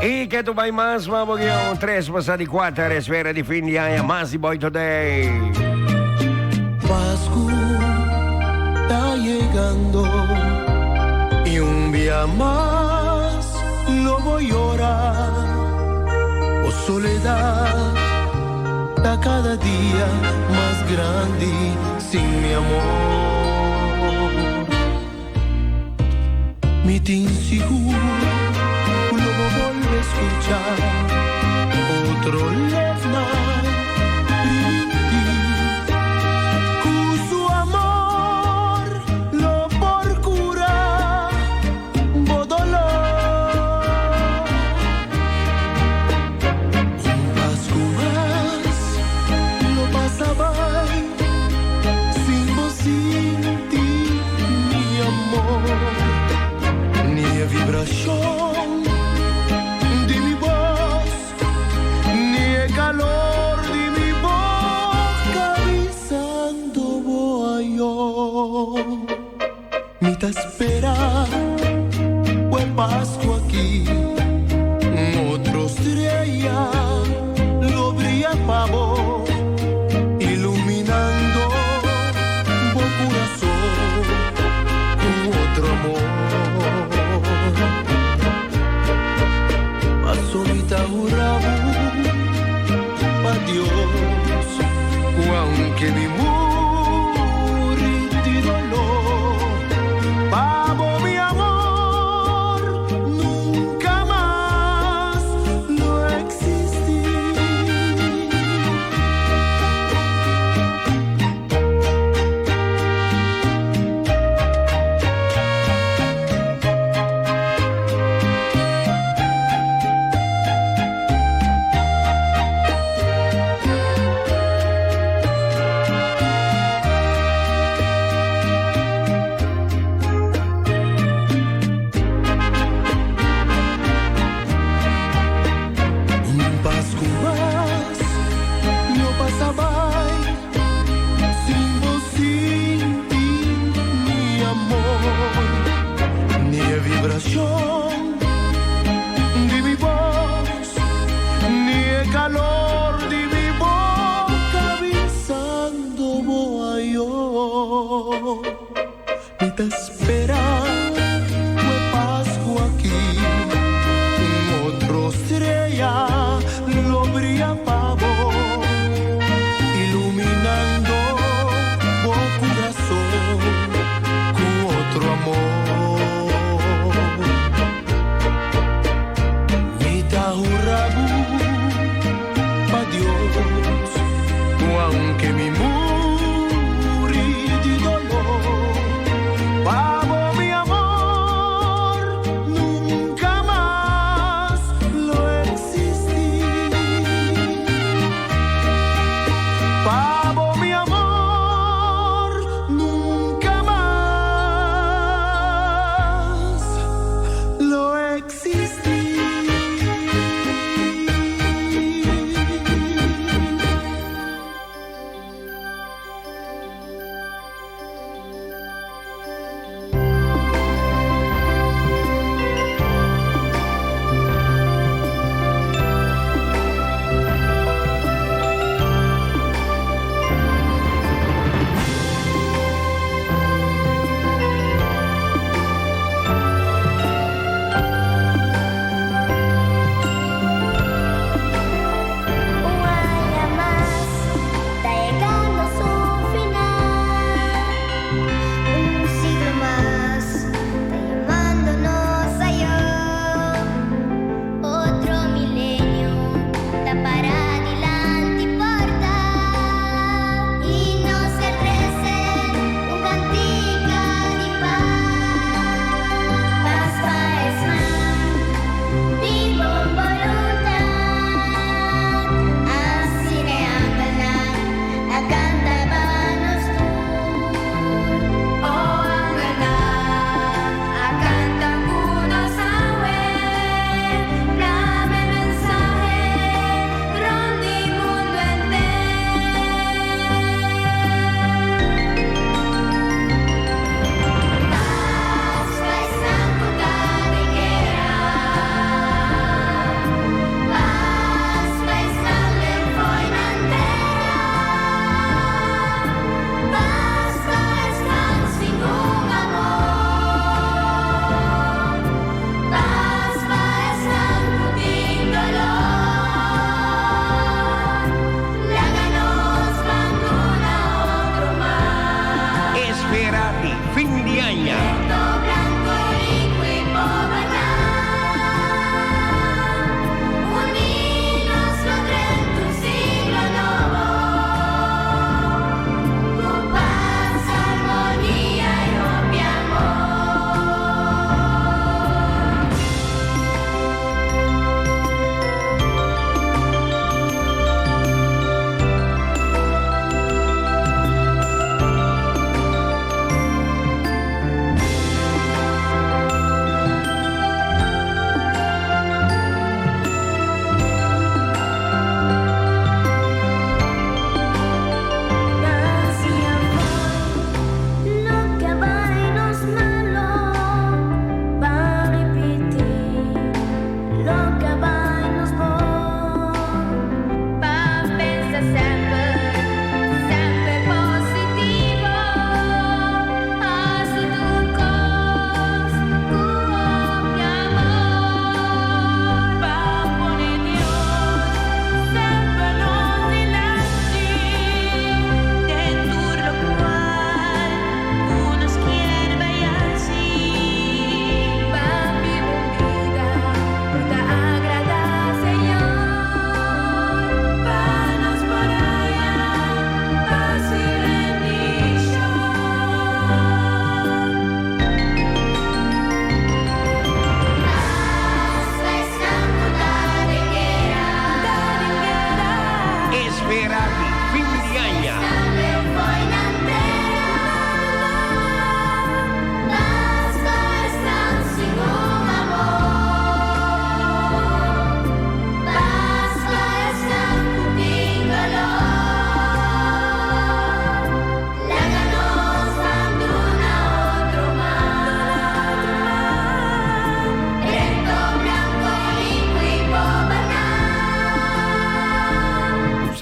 J: Y que tu bai mas, mamo guión. 3 pasa di 4, espera di fin di aña, mas di Boy Today.
T: Pascu ta yegando y un día mas lo voy llorar. Oh soledad ta cada dia mas grande sin mi amor. Mi tin sigur cu lo bo bolbe scucha otro love night primintí cu su amor lo por cura bo dolor. Un Pascu mas lo pasa bai sin bo sinti mi amor, ni e vibracion di mi voz, ni e calor di mi boca bisando bo ayo. Mi ta spera cu e Pascu aki otro strea lo bria pa bo, iluminando bo curason cu otro amor. Paso mi ta hura bo pa Dios cu aunke mi muri di dolor, pa bo mi amor nunca mas lo existi. Un Pascu mas lo pasa bai sin bo sinti mi amor, ni e vibracion di mi voz, ni e calor di mi boca bisando bo ayo. Mi ta spera cu e Pascu aki un otro strea lo bria pa bo, iluminando bo curason cu otro amor. Mi ta hura bo pa Dios cu aunke mi muri di dolor, pa bo mi amor nunca mas lo existi.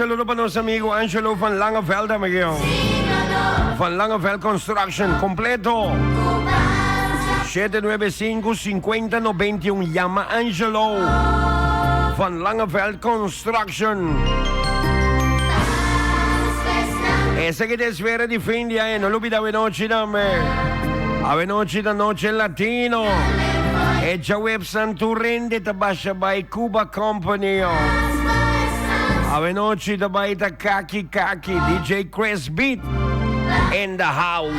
J: saludo pa nos amigo Angelo van Langeveld, amigo. Van Langeveld Construction, completo. 795-5091, yama Angelo. Van Langeveld Construction. Esaki ta esfera di fin di aña, no lubida awenochi tambe. Awenochi ta noche latino. E djaweps tur hende ta basha bai Cuba Company. Awenochi ta bai ta Kaki Kaki, DJ Chris Beat in the house.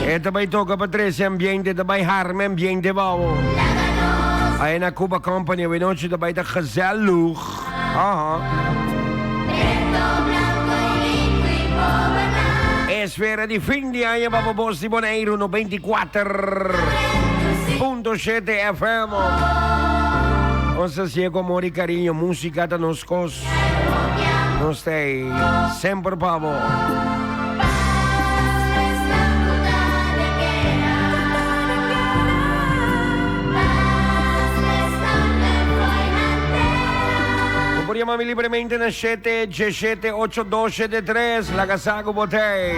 J: E ta bai toka pa trese ambiente, ta bai harma ambiente bao. Ahí na Cuba Company awenochi ta bai ta gezellig. Aha. Esfera di fin di aña pa Bos di Boneiru 94.7 FM. Nos ta sigue cu amor y cariño. Musica ta nos cos. Nos ta ey semper pa bo. Bo por yama mi libremente na shete djesshete ocho dos shete tres, laga sa ku bo ta ei.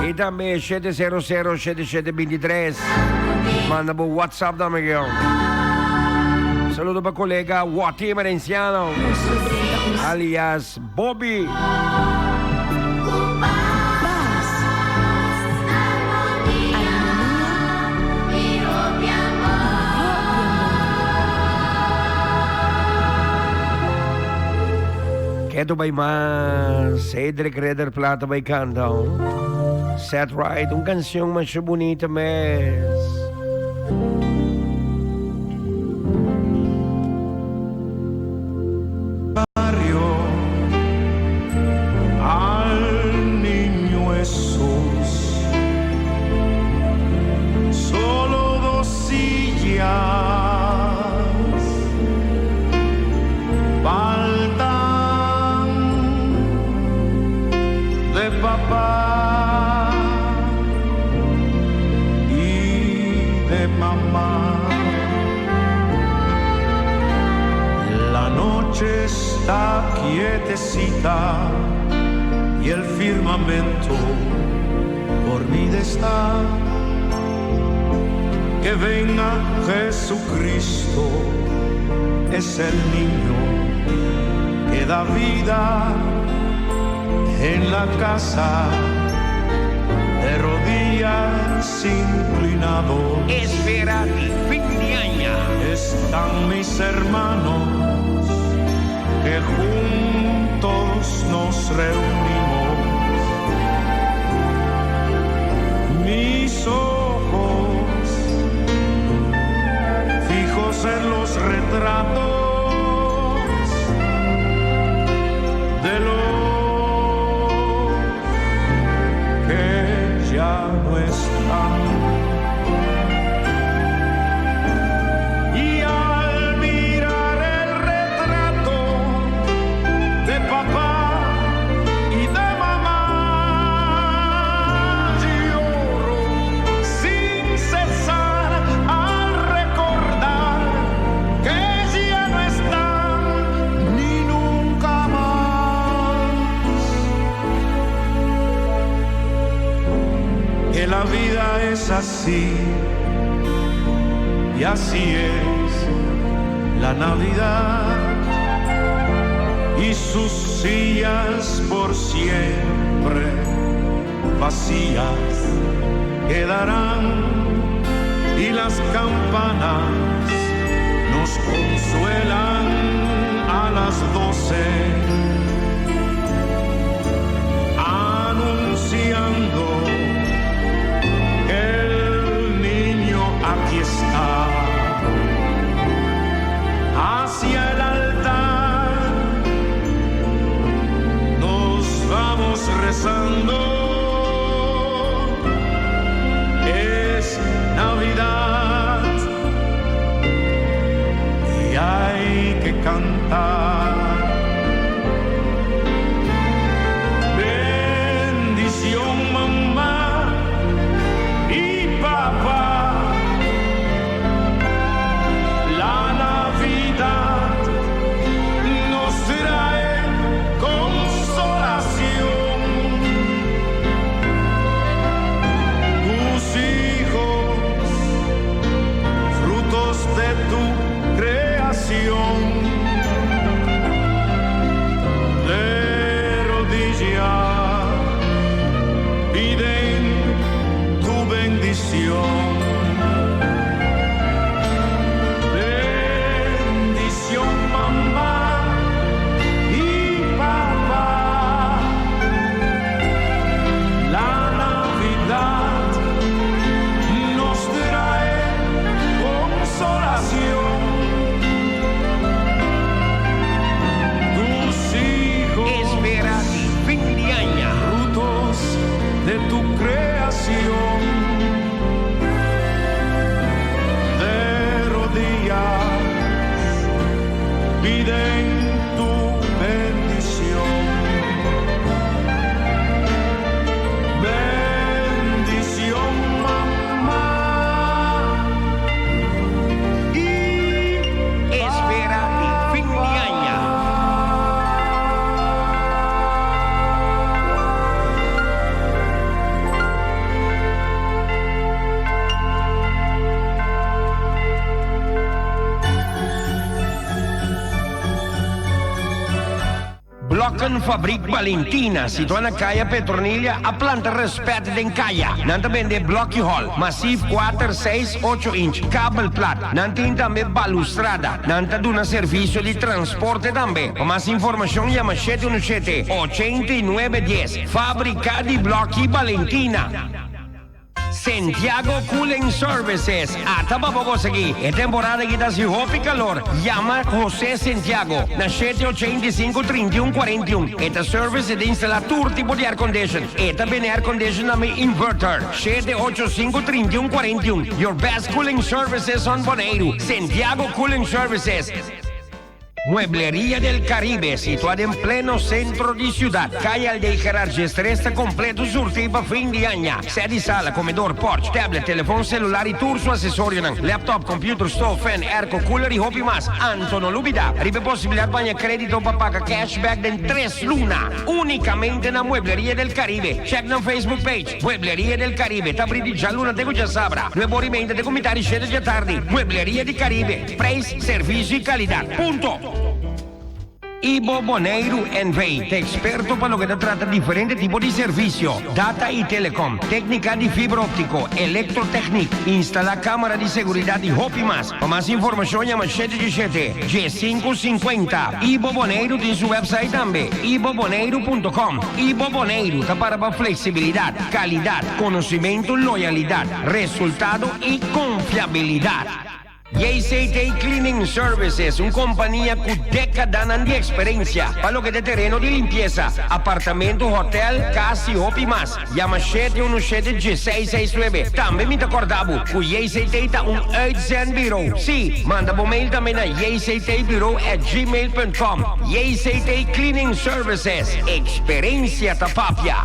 J: I tambe shete sero sero shete shete bintitres. Manda bo WhatsApp tambe ke. Saludo pa kolega Watty Emerenciano alias Bobby. Keto bai mas, Cedric Ridder Plata bai canta. Set Right, un cancion masha bunita mes.
I: Barrio al niño Jesús. Solo dos sillas faltan de papá y de mamá. La noche está quietecita y el firmamento dormida está. Que venga Jesucristo, es el niño que da vida en la casa de rodillas inclinado.
J: Esfera di fin di aña.
I: Están mis hermanos que juntos nos reunimos. Mis ojos fijos en los retratos de los que ya no están. Y al mirar el retrato de papá y de mamá, lloro sin cesar al recordar que ya no están ni nunca más. Que la vida es así y así es la Navidad y sus sillas por siempre vacías quedarán y las campanas nos consuelan a las 12 anunciando que el niño aquí está. Hacia el altar nos vamos rezando. Es Navidad y hay que cantar. Bendición mamá y papá. La Navidad nos trae. Piden tu bendición. Bendición, mamá.
J: Esfera di fin di aña. Blokkenfabriek Valentina, situá na Kaya Petronilia, a planta rèspèt den kaya. Nan ta bende blòki hòl, masif kuater, seis, ocho inch, kabel plat. Nan tin tambe balustrada. Nan ta duna servisio di transporte tambe. Pa mas informashon yama shete unu shete, 89 dies. Fábrika di Blòki Valentina. Santiago Cooling Services a ta pa bo gosa aki. E temporada aki ta hasi hopi calor. Yama Jose Santiago na shete ochenta i sinku, trinta i un, kuarenta i un. E ta service e ta instala tur tipo di aircondition. E ta bende aircondition tambe inverter. Shete ocho sinku, trinta i un, kuarenta i un. Your best cooling services on Boneiru. Santiago Cooling Services. Muebleria del Caribe, situá den pleno sentro di siudat. Kaya Aldey Gerard Gestres ta kompleto surtí pa fin di aña. Sè di sala, komedor, porch, tablet, telefon selular i tur su asesorionan, laptop, computer, stoof, fan, airco, cooler i hopi mas. Anto no lubidá riba e posibilidat pa haña krédito pa paga cashback den tres luna. Únikamente na Muebleria del Caribe. Check nan Facebook page, Muebleria del Caribe. Ta abrí di djaluna te ku djasabra, nuebe ora i meinta te ku mitá di shete djatardi. Muebleria di Caribe. Prijs, servisio i kalidat. Punto! Ibo Boneiru NV. ta eksperto pa loke ta trata diferente tipo di servisio, data i telecom, téknika di fibra óptiko, elektrotèknik, instalá kámara di seguridat i hopi mas. Pa mas informashon yama shete dishete, diesinku sinkuenta. Ibo Boneiru tin su wèpsait tambe, iboboneiru punto com. Ibo Boneiru ta para pa fleksibilidat, kalidat, konosimentu, loyalidat, resultado i konfiabilidat. JCT Cleaning Services, un kompania ku dékadanan di eksperensia pa loke ta tereno di limpiesa, apartamento, hotèl, kas i hopi mas. Yama shete unu shete dieseis seis nuebe. Tambe mi ta kòrda bo ku JCT ta un uitzendburo. Sí, manda bo mail tambe na jctbureau@gmail.com. JCT Cleaning Services, eksperensia ta papia.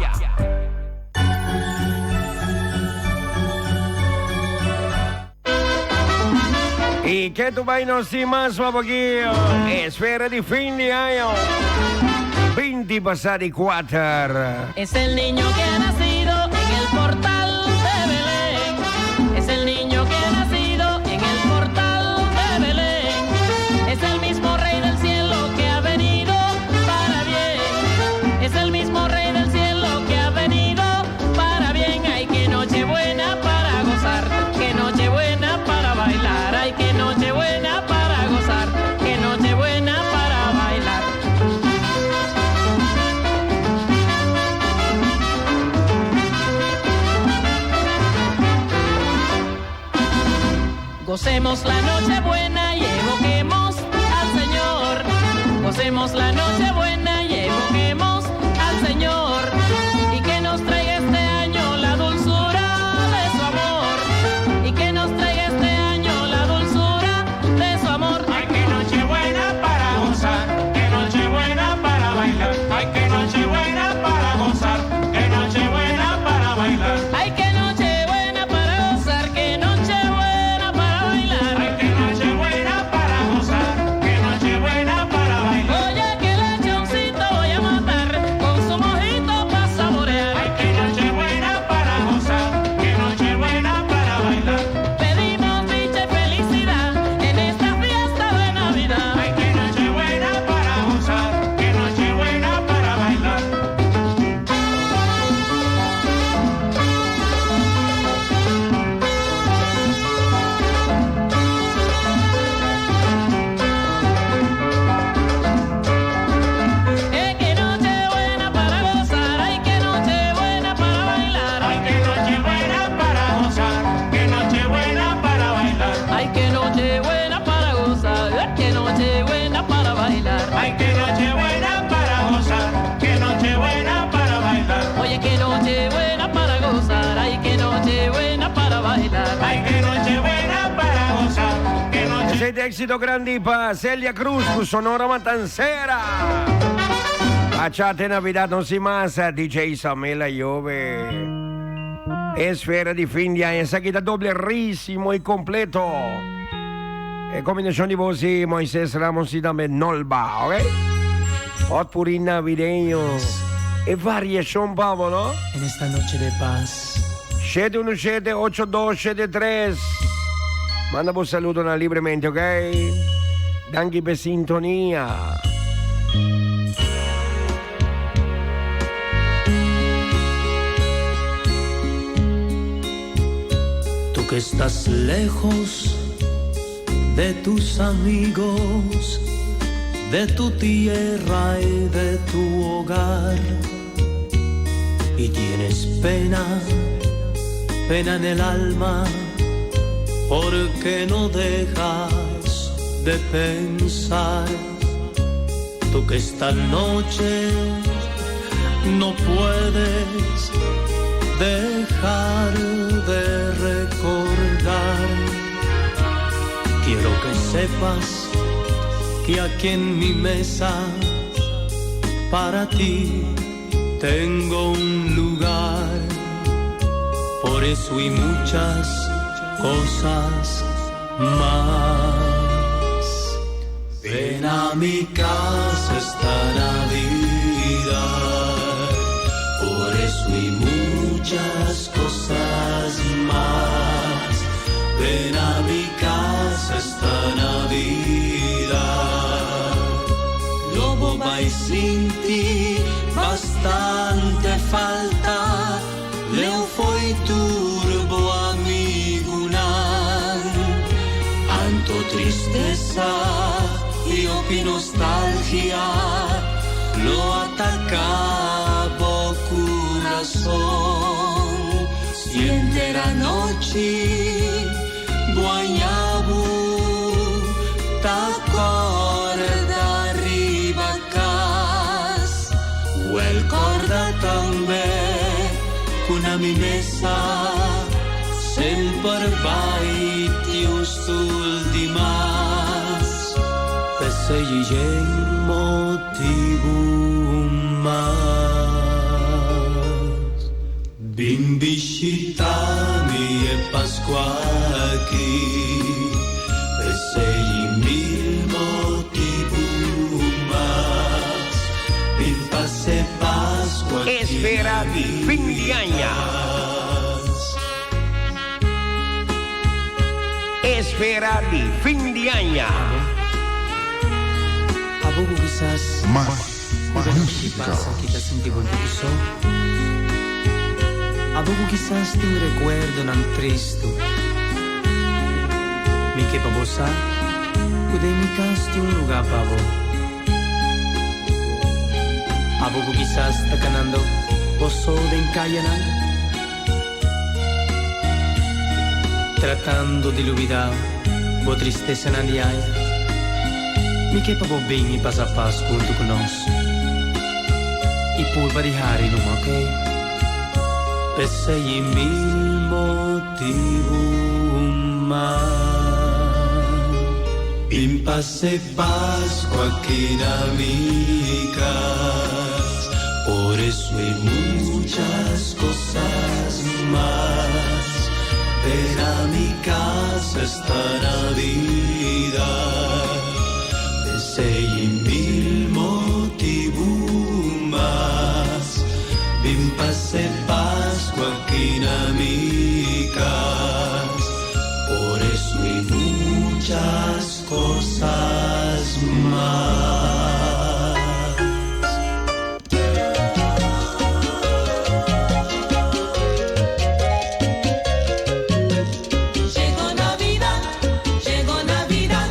J: I ke tu bai nos tin mas pa boki esfera di fin di año 20 pasa di kuater.
C: Es el niño que ha nacido en el portal de Belén. Es el niño que ha nacido en el portal de Belén. Es el mismo rey del cielo que ha venido para bien. Es el mismo rey del cielo que ha venido para bien. Ay, qué noche buena para gozar, qué noche buena para bailar. Ay, qué noche buena para gozar, qué noche buena para bailar. Gocemos la noche buena y evoquemos al Señor. Gocemos la noche buena y evoquemos al Señor. Y que nos traiga este año la dulzura de su amor. Y que nos traiga este año la dulzura de su amor.
K: Ay, qué noche buena para gozar, qué noche buena para bailar. Ay, qué noche buena para gozar, qué noche buena para bailar.
C: Ay, qué noche buena para gozar, qué noche buena para bailar.
K: Ay, qué noche buena para gozar, qué noche buena para bailar.
C: Oye, que lechoncito voy a matar con su mojito pa' saborear.
K: Ay, qué noche buena para gozar, qué noche buena para bailar.
C: Pedimos dicha y felicidad en esta fiesta de Navidad.
K: Ay, qué noche buena para gozar, qué noche buena para bailar.
C: Eh, qué noche buena para gozar, ay, qué noche buena para bailar.
K: Ay, qué noche buena para gozar, qué noche buena para bailar.
C: Ay, qué noche buena para gozar, ay, qué noche buena para bailar.
K: Ay, qué noche buena para gozar, qué noche buena para bailar.
C: Oye, qué noche buena para gozar, ay, qué noche buena para bailar.
K: Ay, qué noche buena para gozar, qué noche
J: Esei ta Éxito grandi pa Celia Cruz ku Sonora Matancera. Bachata Navidad no sin mas, DJ Samuel Ayobe. Esfera di fin di aña. Esaki ta doble ritmo y completo. E combinacion di voz di Moises Ramos y tambe Nolba, ok? Potpourri navideño. E variacion pa bo, no?
U: En esta noche de paz.
J: 717-8273. Manda bo saludonan libremente, ok? Danki p'e sintonia.
U: Tú que estás lejos de tus amigos, de tu tierra y de tu hogar, y tienes pena, pena en el alma, porque no dejas de pensar. Tú que esta noche no puedes dejar de recordar. Quiero que sepas que aquí en mi mesa para ti tengo un lugar. Por eso y muchas cosas mas. Ven a mi casa esta Navidad, por eso y muchas cosas mas. Ven a mi casa esta Navidad. Lo bo bai sinti bastante falta, leu fo'i tur bo amigunan. Anto tristesa y hopi nostalgia lo ataca bo curason. Si henter anochi bo haña bo ta corda riba cas, wel corda tambe cu na mi mesa semper bai tin un stul di mas. P'esei yen motibu mas. Bin bishita mi e Pascua aki. P'esei mil motibu mas. Bin pasa e Pascua aki.
J: Esfera di fin di aña. Esfera di fin di aña.
U: Abo ku kisas
F: Mas
U: riba loke ki
F: música.
U: pasa ki ta sinti bo un so. Abo ku kisas tin rekuerdonan tristu. Mi ke pa bo sa ku den mi kas tin un lugá pa bo. Abo ku kisas ta kanando bo so den kayanan. Tratando di lubidá bo tristesanan di aña, mi ke pa bo bin i pasa pas huntu ku nos i purba di hari numa, ok? P'esei mil motibu mas. Bin pasa e Pascua aki na mi cas. Por eso y muchas cosas mas. Ven a mi casa esta Navidad. P'esei y mil motibu mas. Bin pasa e Pascua aki na mi cas. Por eso y muchas cosas mas.
C: Llegó Navidad, llegó Navidad.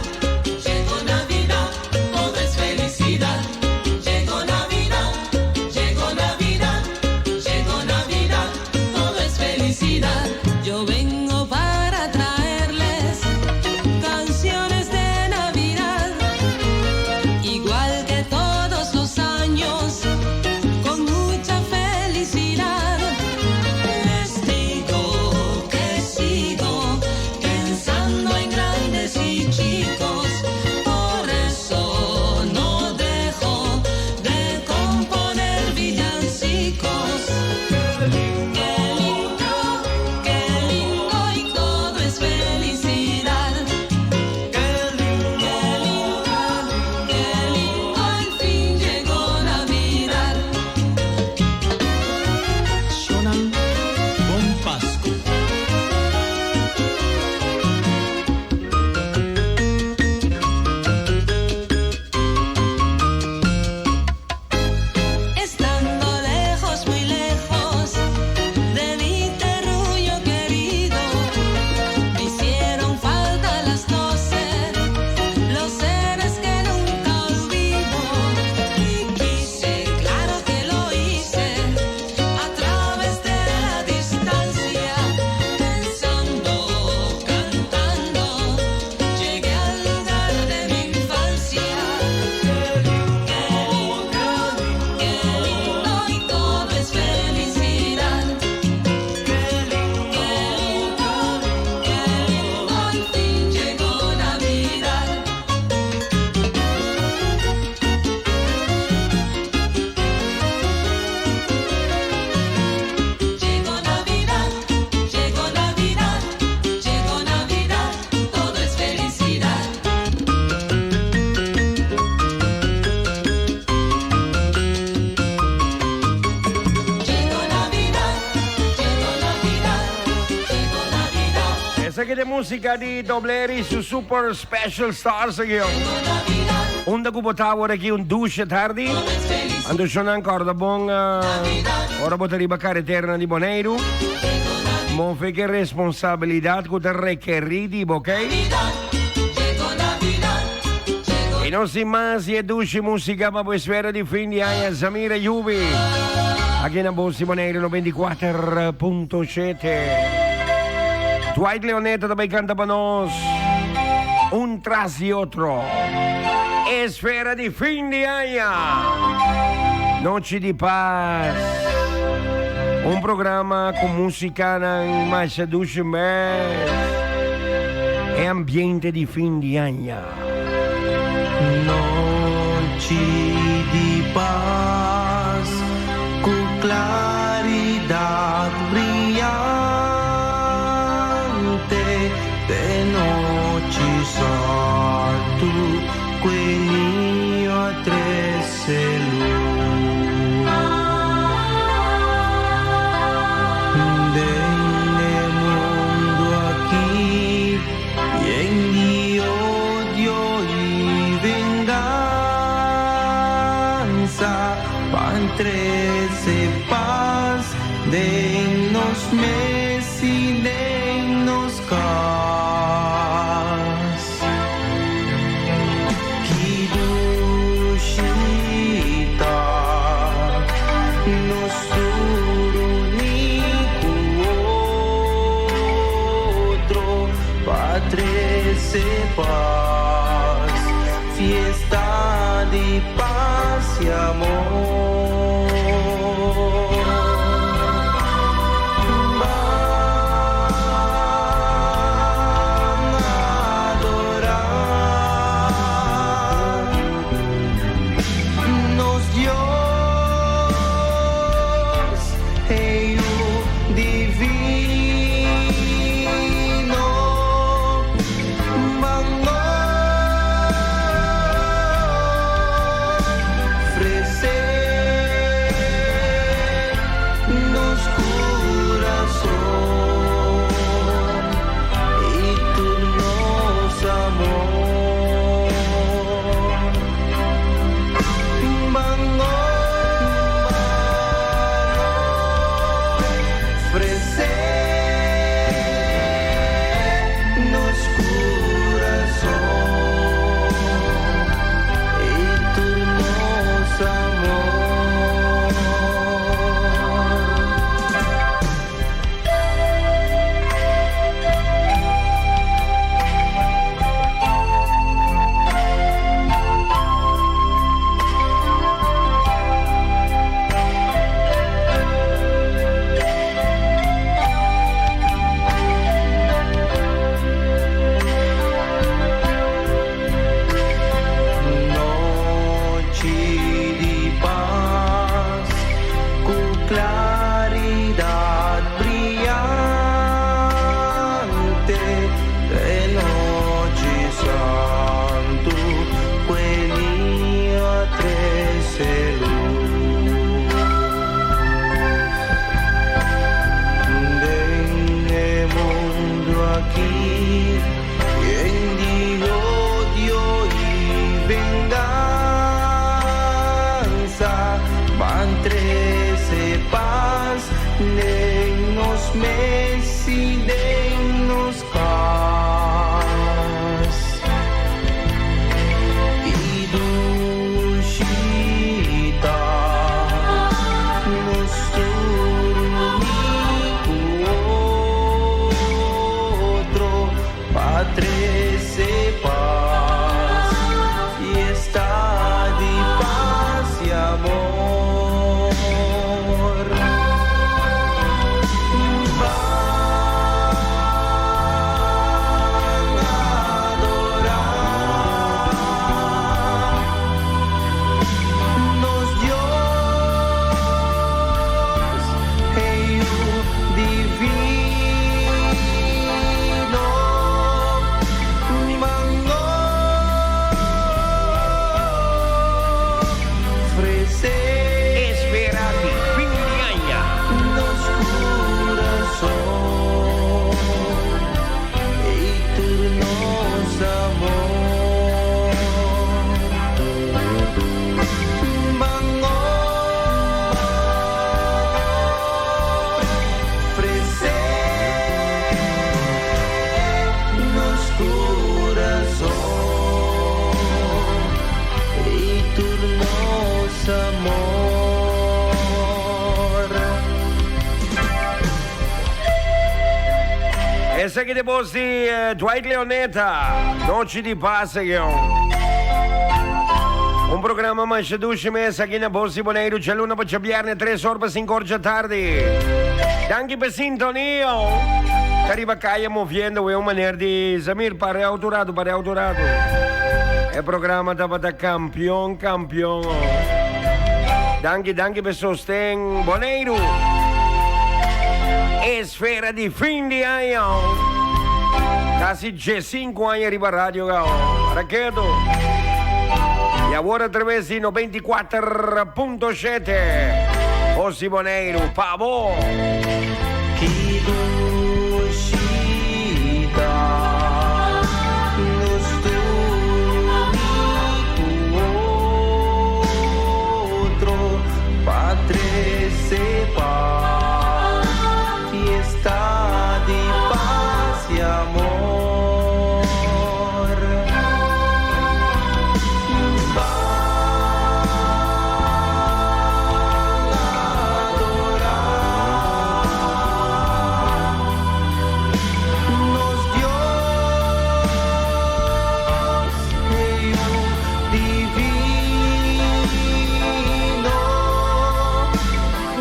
J: Esaki ta músika di Dobleri su Super Special Stars aki. Unda ku bo ta awor aki un dushe tardi. Anto shonan kòrda bon ora bo ta riba kareteranan di Boneiru. Move ku e responsabilidat ku ta rekerí di bo, okay? I no sin mas di e dushi músika pa bo esfera di fin di aña Zamira Yubi. Aki na Bos di Boneiru 94.7. Dwight Leoneta ta bai kanta pa nos Un tras di otro. Esfera di fin di aña. Nochi di pas. Un programa ku músikanan masha dushi mes. E ambiente di fin di aña.
M: Nochi di pas ku klaridat briante te nochi santu ku e niño a trese lus. Den e mundu aki Yen di odio i vengansa Pan trese pas den nos mes i den nos kas. Ki dushi ta nos tur uní ku otro pa trese pas, fiesta di pas i amor. Ban adorá nos Dios, e Yu divino. Ban ofresé. amor.
J: Esaki ta e bos di Dwight Leoneta, Nochi di Paz señor. Un programa masha dushi mes aki na Bos di Boneiru djaluna pa djabierne tres or pa sinku or djatardi. Danki pa e sintonia. Ta riba kaya moviendo we un maner di Zamir para e auto un ratu, para e auto un ratu. E programa tabata kampion, kampion. Danki, danki pa e sosten Boneiru. Esfera di fin di aña. Casi diescinco aña riba radio gao. Raketo. Y awor a traves di 94.7. Voz di Boneiru, pa bo.
M: Ki dushi ta nos tur mi ku otro pa trese pas. Fiesta di pas y amor. Ban adora nos Dios, Yu divino.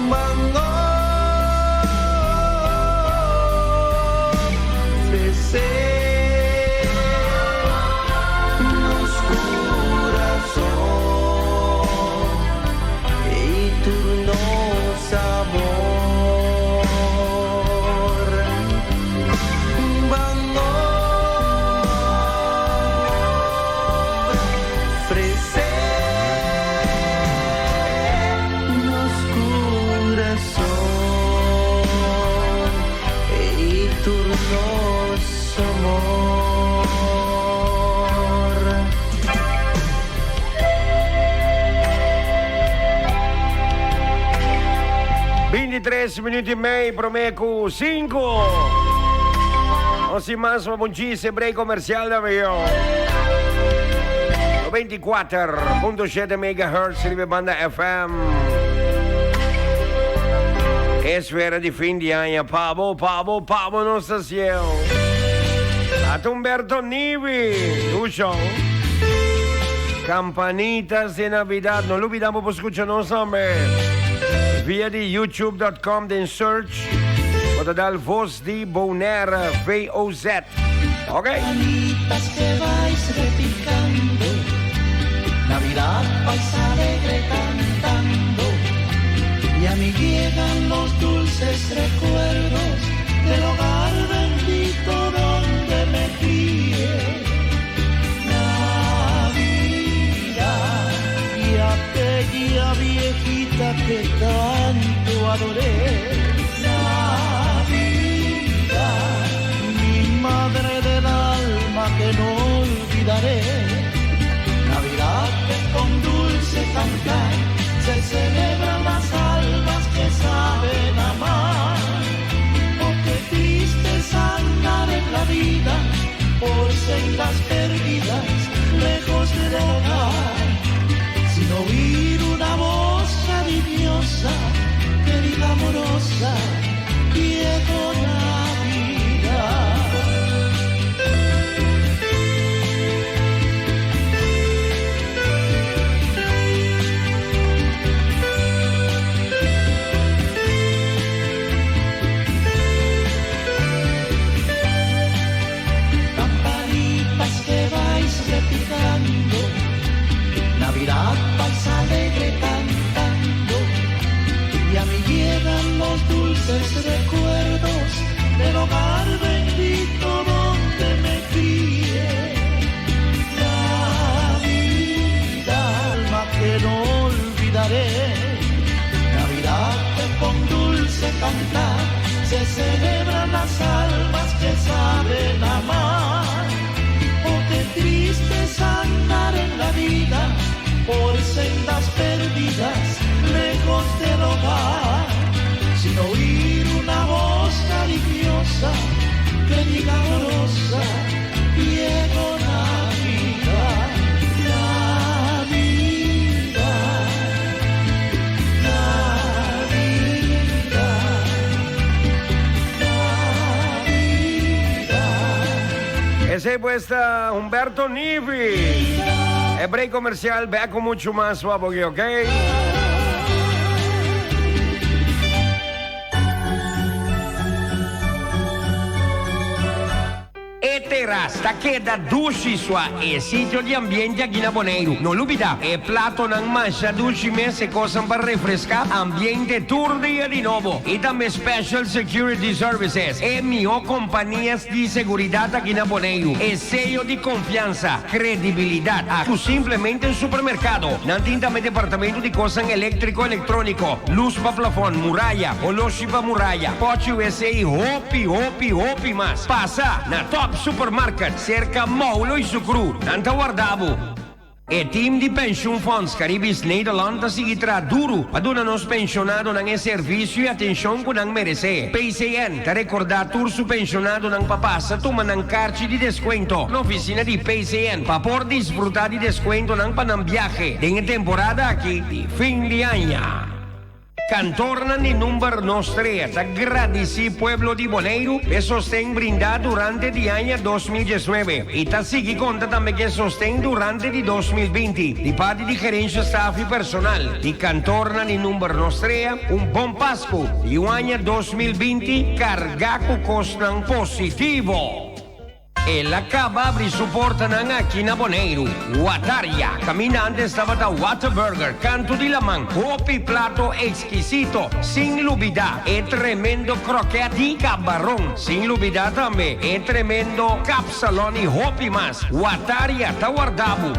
M: Ban ofresé nos kurason i tur nos amor. Ban ofresé nos kurason i tur nos amor.
J: 23 minuut i mei promé ku sinku. Nos sin mas pa bon chiste break komersial ta mihó. 94.7 megahertz riba e banda FM. Esfera di fin di aña pa bo, pa bo, pa bo nos ta ciel. Ata Humberto Nivi, Dusho. Campanitas de Navidad. No lubida bo por scucha nos tambe. Via di youtube.com den search. Bo ta dal Voz di Bonaire, VOZ. Ok.
C: Campanitas que vais repicando, Navidad vais alegre cantando, y a mí llegan los dulces recuerdos del hogar bendito donde me crié. Navidad y aquella viejita que tanto adoré. Navidad, mi madre del alma que no olvidaré. Navidad que con dulce cantar se celebran las almas que saben amar. Oh, qué triste es andar en la vida por sendas perdidas, lejos del hogar. Sin oír una voz cariñosa que diga amorosa, llegó Navidad. Campanitas que vais repicando, Navidad vais alegre cantando, y a mí llegan los dulces recuerdos del hogar bendito donde me crié. Navidad, alma que no olvidaré, Navidad que con dulce cantar se celebran las almas que saben amar. Oh, qué triste es andar en la vida por sendas perdidas, lejos del hogar, sin oír una voz cariñosa que diga amorosa, llegó Navidad, Navidad.
J: Esei pues ta Humberto Nivi. E break comercial, bek cu mucho mas pa bo ok? E teras ta keda dushi sua e sitio di ambiente aki na Boneiru. No lubida, e platonan masha dushi mes, e kosnan pa refreská ambiente tur dia di nobo. I tambe Special Security Services, e mihó kompanias di seguridat aki na Boneiru. E seyo di konfiansa, kredibilidat, a ku simplemente un supermerkado. Nan tin tambe departamento di kosnan eléktriko, elektróniko, lus pa plafòn, muraya, oloshi pa muraya, pòchi wc i hopi, hopi, hopi mas. Pasa na Top Supermarket, serka Moulo i Sukru. Nan ta warda bo. E team di Pensioenfonds Caribisch Nederland ta sigui traha duru pa duna nos penshonadonan e servisio i atenshon ku nan meresé. PCN ta rekordá tur su penshonadonan pa pasa tuma nan karchi di deskuento na ofisina di PCN pa por disfrutá di deskuentonan pa nan biahe den e temporada aki di fin di aña. Kantornan di number Nos Trea ta gradisí pueblo di Boneiru p'e sosten brindá durante di aña 2019 i ta sigui konta tambe ku e sosten durante di 2020 di parti di gerensha, staf i personal di Kantornan di number Nos Trea. Un bon Pasku i un aña 2020 kargá ku kosnan positivo! El a kaba abri su portanan aki na Boneiru. Wataria, kaminda antes tabata Whataburger, kantu di laman, hopi plato ekskisito, sin lubidá e tremendo krokèt di kabaron, sin lubidá tambe e tremendo kapsalon i hopi mas. Wataria ta warda bo.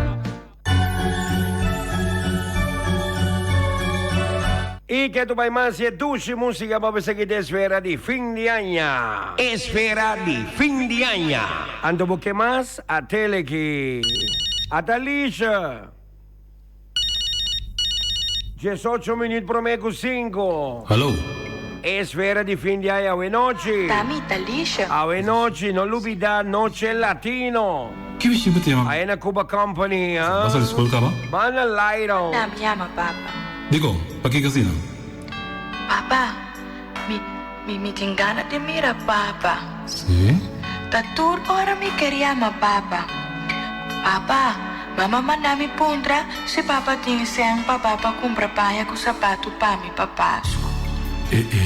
J: I ke tu bai mas e dushi musica pa bo sigui den esfera di fin di aña. Esfera di fin di aña. Anto bo ke mas? A tele ki. Ata Lisha. 18 minuut prome ku 5.
A: Hallo.
J: Esfera di fin di aña awe nochi.
A: Tami ta Lisha.
J: Awe nochi no lubida Noche Latino.
A: Ki bishí bo te yama?
J: Aye na Cuba Company, ha?
A: Bo sa di skol kaba?
J: Banda Lido.
A: Na mi yama papa. Dikon? Pakiko asina?
V: Papa, mi, mi, mi tin gana di mira papa.
A: Si?
V: Ta tur ora mi ker yama papa. Papa, mama manda mi puntra si papa tin sèn pa papa kumpra paña ku sapatu pa mi pa Pasku.
A: E, e.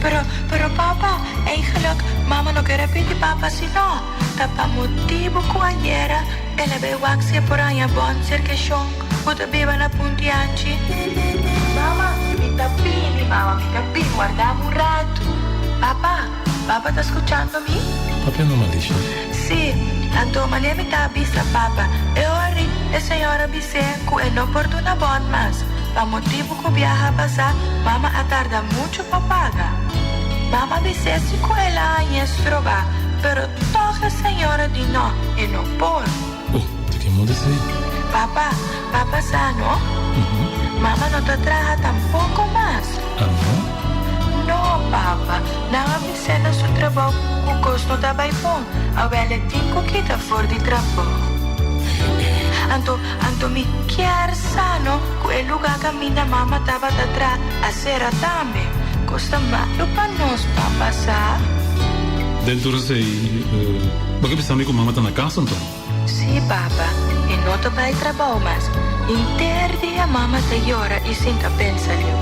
V: Pero, pero papa, eigenlijk mama no ker a pidi papa si no. Ta pa motibu ku ayera el a bai wak si e por haña bon serka e shon ku ta biba na Puntianchi. Mama, mi ta bini, mama, mi ta bin, warda mi un ratu. Papa, papa ta skuchando mi?
A: Papia no malisha.
V: Sí, anto manera mi ta bisa papa, e ora e señora bis'é ku e no por duna bon mas, pa motibu ku biaha pasá mama a tarda muchu pa paga. Mama bis'é si ku el a hañ'é strobá, pero tòg e señora di no, e no por.
A: Oh, ta ke moda esei?
V: Papa, papa sa no? Mama no ta traha tampoko mas.
A: Ah no?
V: No, papa, nan a bis'é na su trabou ku kos no ta bai bon, awel e tin ku kita for di trabou. Anto, anto mi kier sa no ku e lugá kaminda mama tabata traha a sera tambe. Kos ta malu pa nos, papa sa.
A: Den tur esei, bo ke bisa mi ku mama ta na kas anto?
V: Sí, papa, e no ta bai trabou mas. Henter dia mama ta yora i sinta pensa liu.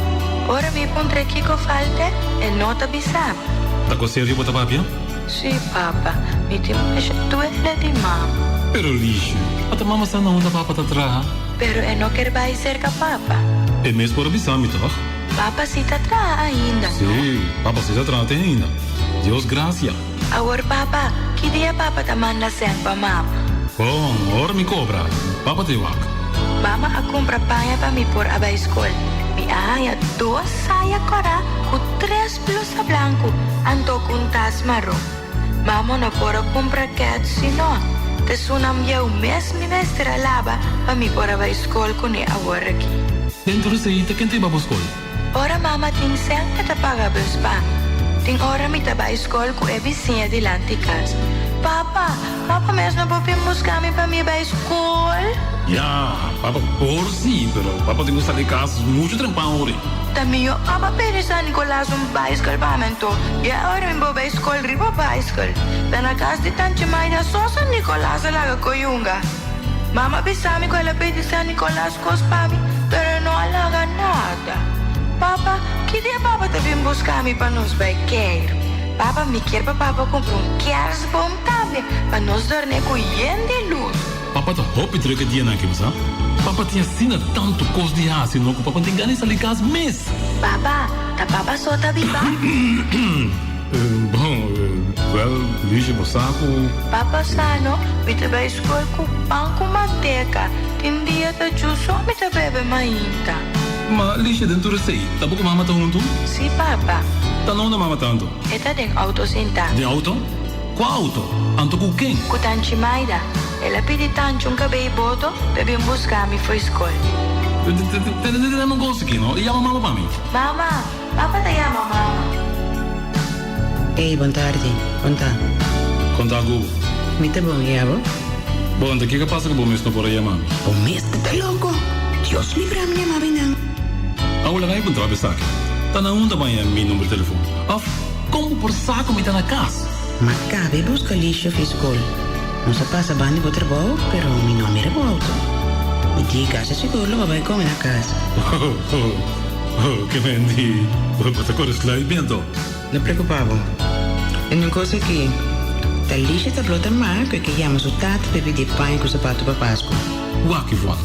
V: Ora mi puntr'é kiko falt'é, e no ta bisa mi.
A: Ta ku serio bo ta papia?
V: Sí, papa, mi tin masha duele di mama.
A: Pero Lishu, ata mama sa na unda papa ta traha?
V: Pero e no ker bai serka papa.
A: E mes por a bisa mi, tòg?
V: Papa sí ta traha ainda, no?
A: Sí, papa sí ta traha te ainda. Dios gracia.
V: Awor papa, ki dia papa ta manda sèn pa mama?
A: Bon, ora mi kobra, papa ta wak.
V: Mama a kumpra paña pa mi por a bai skol. Mi a haña dos saya kòrá ku tres blusa blanku anto ku un tas maron. Mama no por a kumpra kèts si no. Ta esunnan bieu mes mi mester a laba pa mi por a bai skol kuné awor aki.
A: Dentro esei ta ken ta hiba bo skol?
V: Ora mama tin sèn e ta paga bus pa mi. Tin ora mi ta bai skol ku e bisiña dilanti kas. Papa, papa mes no por bin buska mi pa mi bai skol?
A: Ya, papa por si, pero papa tin ku sali kas muchu trempan ori.
V: Ta mihó papa pidi San Nicolas un baiskel pa mi anto, ya ora mi por bai skol riba baiskel. Ta na kas di Tanchi Maida so San Nicolas a laga koyunga. Mama bisa mi ku el a pidi San Nicolas kos pa mi, pero e no a laga nada. Papa, ki dia papa ta bin buska mi pa nos bai keiru? Papa, mi kier pa papa kumpra un kerstboom tambe pa nos dorne ku yen di lus.
A: Papa ta hopi druk e dianan aki, bo sa. Papa tin asina tantu kos di hasi no ku papa no tin gana di sali kas mes.
V: Papa, ta papa so ta biba?
A: Bon, wèl, Luigi, bo sa ku.
V: Papa sa no, mi ta bai skol ku pan ku manteka. Tin dia ta djus so mi ta bebe mainta.
A: Ma, Licia, den tur esei, ta bo ku mama ta huntu?
V: Si, papa.
A: Ta na unda mama ta anto?
V: E ta den auto sintá.
A: Den auto? Kua auto? Anto ku ken?
V: Ku Tanchi Maida. El a pidi Tanchi un kabei boto p'e bin buska mi fo'i skol.
A: Tende tende un kos aki, no? Yama mama pa mi.
V: Mama! Papa ta yama mama.
E: Ey, bon tardi. Kon ta?
A: Kon ta ku bo?
E: Mi ta bon, i abo?
A: Bon, ta kiko a pasa ku bo mes no por a yama mi?
E: Bo mes ta ta loko! Dios libra mi yama bo einan.
A: Awo laga mi puntra bo esaki, Ta na unda bo a yama mi number telefon? Of, kon bo por sa ku mi ta na kas?
E: Ma kabe buska Licia fi skol. Nos a pasa banda di bo trabou, pero mi no a mira bo auto. Mi di casi sigur lo bo bai come na cas.
A: Oh, oh, oh, ke men di bo ta kore sluit mi anto.
E: No preocupa bo. E un cos aki, ta Licia ta blota mar cu e ke yama su tata pa e pidi paña cu zapato pa Pascu.
A: Wak, Yvonne.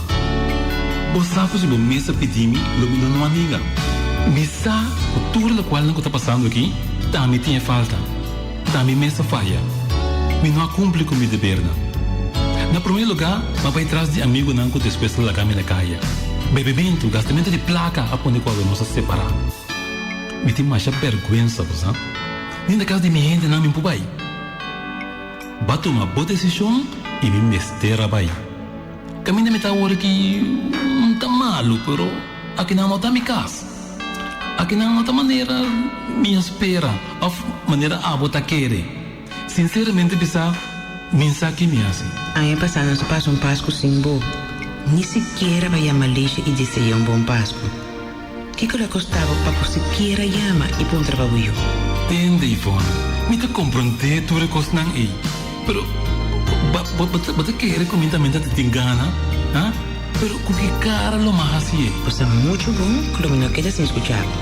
A: Bo sa cu si bo mes a pidi mi, lo mi lo no a ninga. Mi sa cu tur locualnan cu ta pasando aki, ta mi tin e falta. Ta mi mes a faya. Mi no a cumpli cu mi debernan. Na prome lugar, m'a bai tras di amigunan cu despues a laga mi na caya. Bebementu, gastamentu di placa a pone cu awe nos a separa. Mi tin masha berguensa, bo sa. Ni na cas di mi hendenan mi por bai. Bo a tuma bo decision y mi mester a bai. Caminda mi ta awor aki no ta malu, pero akinan no ta mi cas. Akinan no ta manera mi a spera of manera abo ta kere. Sinceramente bisa, mi n sa ki mi hasi.
E: Aña pasá nos a pasa un Pasku sin bo. Ni sikiera bo a yama Lisha i dese'é un bon Pasku. Kiko lo a kosta bo pa bo sikiera yama i puntra pa bo yu?
A: Tende, Yvonne, mi ta komprondé tur e kosnan ei, pero bo, bo, bo ta kere ku mi tambe ta tin gana, ha? Pero ku ki kara lo m'a hasié?
E: Bo sa muchu bon ku lo mi no keda sin skuchá bo.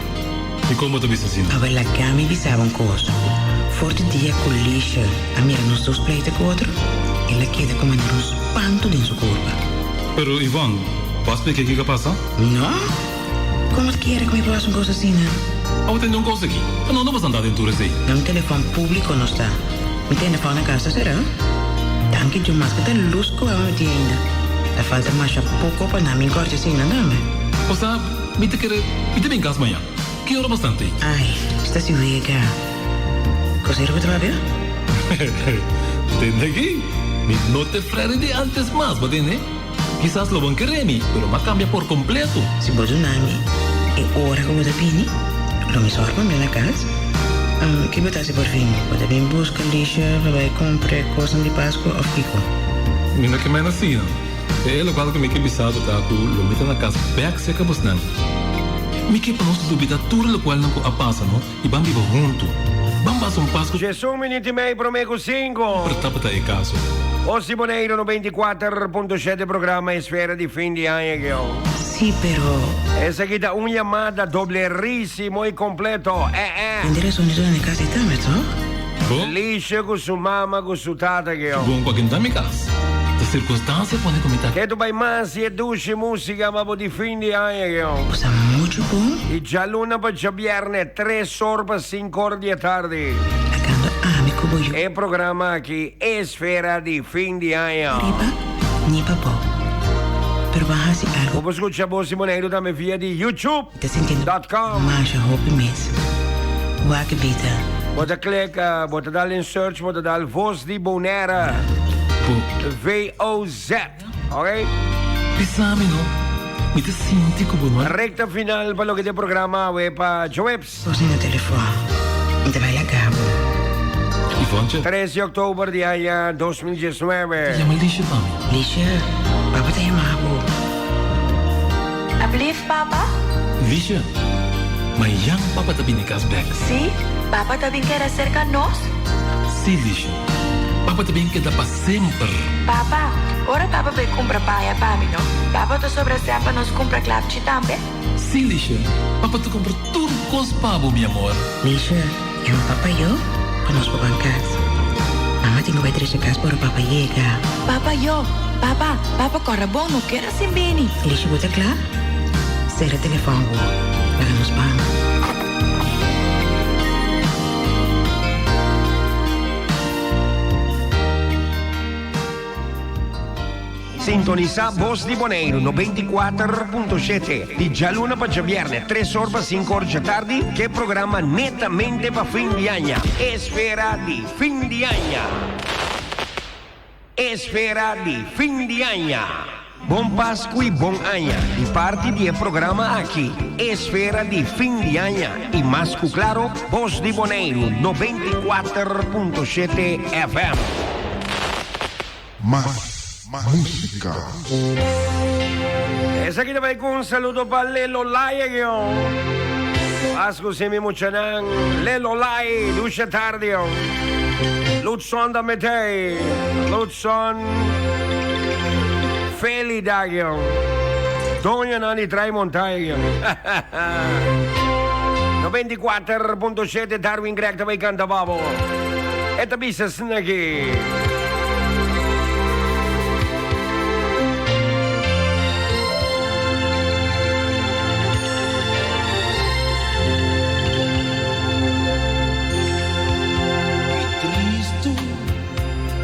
A: Dikon bo ta bisa asina?
E: Awe laga mi bisa bo un kos. For di dia ku Lisha a mira nos dos pleita ku otro, el a keda ku manera un spantu den su kurpa.
A: Pero Yvonne, bo a splika kiko a pasa?
E: No! Kon bo ta kere ku mi por hasi un kos asina?
A: Abo tende un kos aki. Ta no no bo anda den tur esei.
E: Na un telefòn públiko nos ta. Mi telefòn na kas ta será. Danki Dios maske ta lus ku awe mi tin ainda. Ta falta masha poko pa nan bin kòrta esei nan tambe.
A: Osea, mi ta kere mi ta bin kas mañan. Ki ora bastante?
E: Ai, sta si wega. Kosero bo ta papia?
A: Tende aki, mi no ta e Freddy di antes mas, bo tende? Kisas lo bon kere mi, pero m'a kambia por kompleto.
E: Si bo duna mi e ora ku bo ta bini, lo mi sòru pa mi na kas. Ki bo ta hasi por fin? Bo ta bin buska Lisha pa bai kumpra e kosnan di Pasku òf kiko?
A: Mi no ke mena asina. E lokual ku mi ke bisa bo ta ku lo mi ta na kas bèk serka bosnan. Mi ke pa nos lubida tur lokualnan ku a pasa no i ban biba huntu. Ban pasa un Pasku.
J: Djesun minuut i mei promé ku sinku.
A: Pero tabata e kaso.
J: Osi Boneiru 94.7 programa Esfera di fin di aña geo.
E: Sí, pero.
J: Esaki ta un yamada doblerísimo i kompleto. Eh eh.
E: Hende rason di duna na kas ei tambe, toch?
J: Lisha ku su mama ku su tata geo.
A: Bon ku a kenta mi kas. Ta sirkunstansia pone ku mi ta.
J: Ketu bai mas i e dushi músika pa bo di fin di aña geo.
E: Bo sa muchu bon.
J: I djaluna pa djabièrnè tres or pa sinku or di e tardi.
E: Akando ami ku bo yu.
J: E programa aki Esfera di fin di aña.
E: Riba ni pa bou. Pero bo a hasi algo.
J: Bo por skucha Bos di Boneiru tambe via di YouTube.
E: Mi ta sintiendo
J: dot com.
E: Masha hopi mes. Wak bita.
J: Bo ta klik, bo ta dal in search, bo ta dal Voz di Bonaire. VOZ. Ok?
A: Bisa mi no. Mi ta sinti ku bo no a.
J: Recta final pa loke ta e programa awe pa djoeps.
E: Pos na telefòn. Mi ta bai laga bo.
A: Ivontje.
J: 3 di òktober di aña 2019.
A: Yama Lisje pa mi.
E: Lisje, papa ta yama bo.
V: Ablief, papa?
A: Lisje, mayan papa ta bini kas bèk.
V: Sí, papa ta bin keda serka nos?
A: Sí, Lisje. Papa ta bin keda pa semper.
V: Papa, ora papa bai kumpra paña pa mi no, papa ta sobra sèn pa nos kumpra klapchi tambe?
A: Sí, Lisje. Papa ta kumpra tur kos pa bo, mi amor.
E: Lisje, yama papa yo pa nos por ban kas. Mama tin ku bai drecha kas ora papa yega.
V: Papa yo, papa, papa kòrda bon no keda sin bini.
E: Lisje, bo ta kla? Sera telefòn bo, laga nos ban.
J: Sintonisá Bos di Boneiru 94.7 di djaluna pa djabièrnè tres or pa sinku or djatardi ku e programa Netamente pa Fin di Aña, Esfera di Fin di Aña. Esfera di Fin di Aña. Bon Pasku i Bon Aña di parti di e programa aki, Esfera di Fin di Aña i mas ku klaro Bos di Boneiru 94.7 FM.
F: Mas música.
J: Esaki ta bai ku un saludo pa Lelo Lai agion. Pasku si mi muchanan. Lelo Lai, dusha tardi on. Lutson ta metei. Lutson Feli dagion. Doñonan di Trai Montai agion. 94.7 Darwin Greg ta bai kanta babo. E ta bisa asina aki.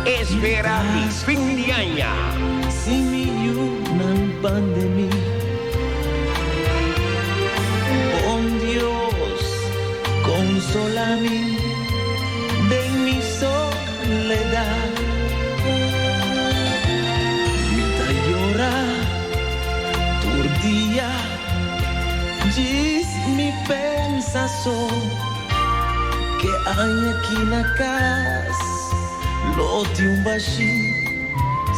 J: Espera di fin di aña.
M: Sin mi yunan banda mi. Bon Dios, consola mi den mi soledad. Mi ta yora tur dia, djis mi pensa so ke aña aki na kas lo tin un bashí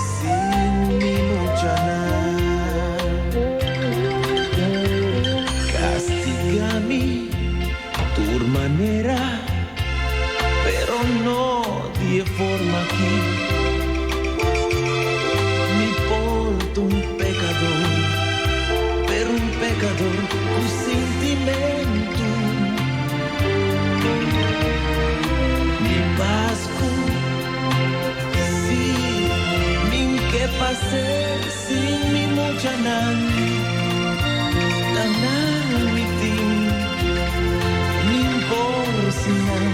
M: sin mi muchanan. Castiga mi tur manera, pero no di e forma aki. Mi por ta un pecador, pero un pecador cu sentimento. Mi Pascu, si, mi n'ke pas'e sin mi muchanan. Ta nan mi tin, mi n'por sin nan,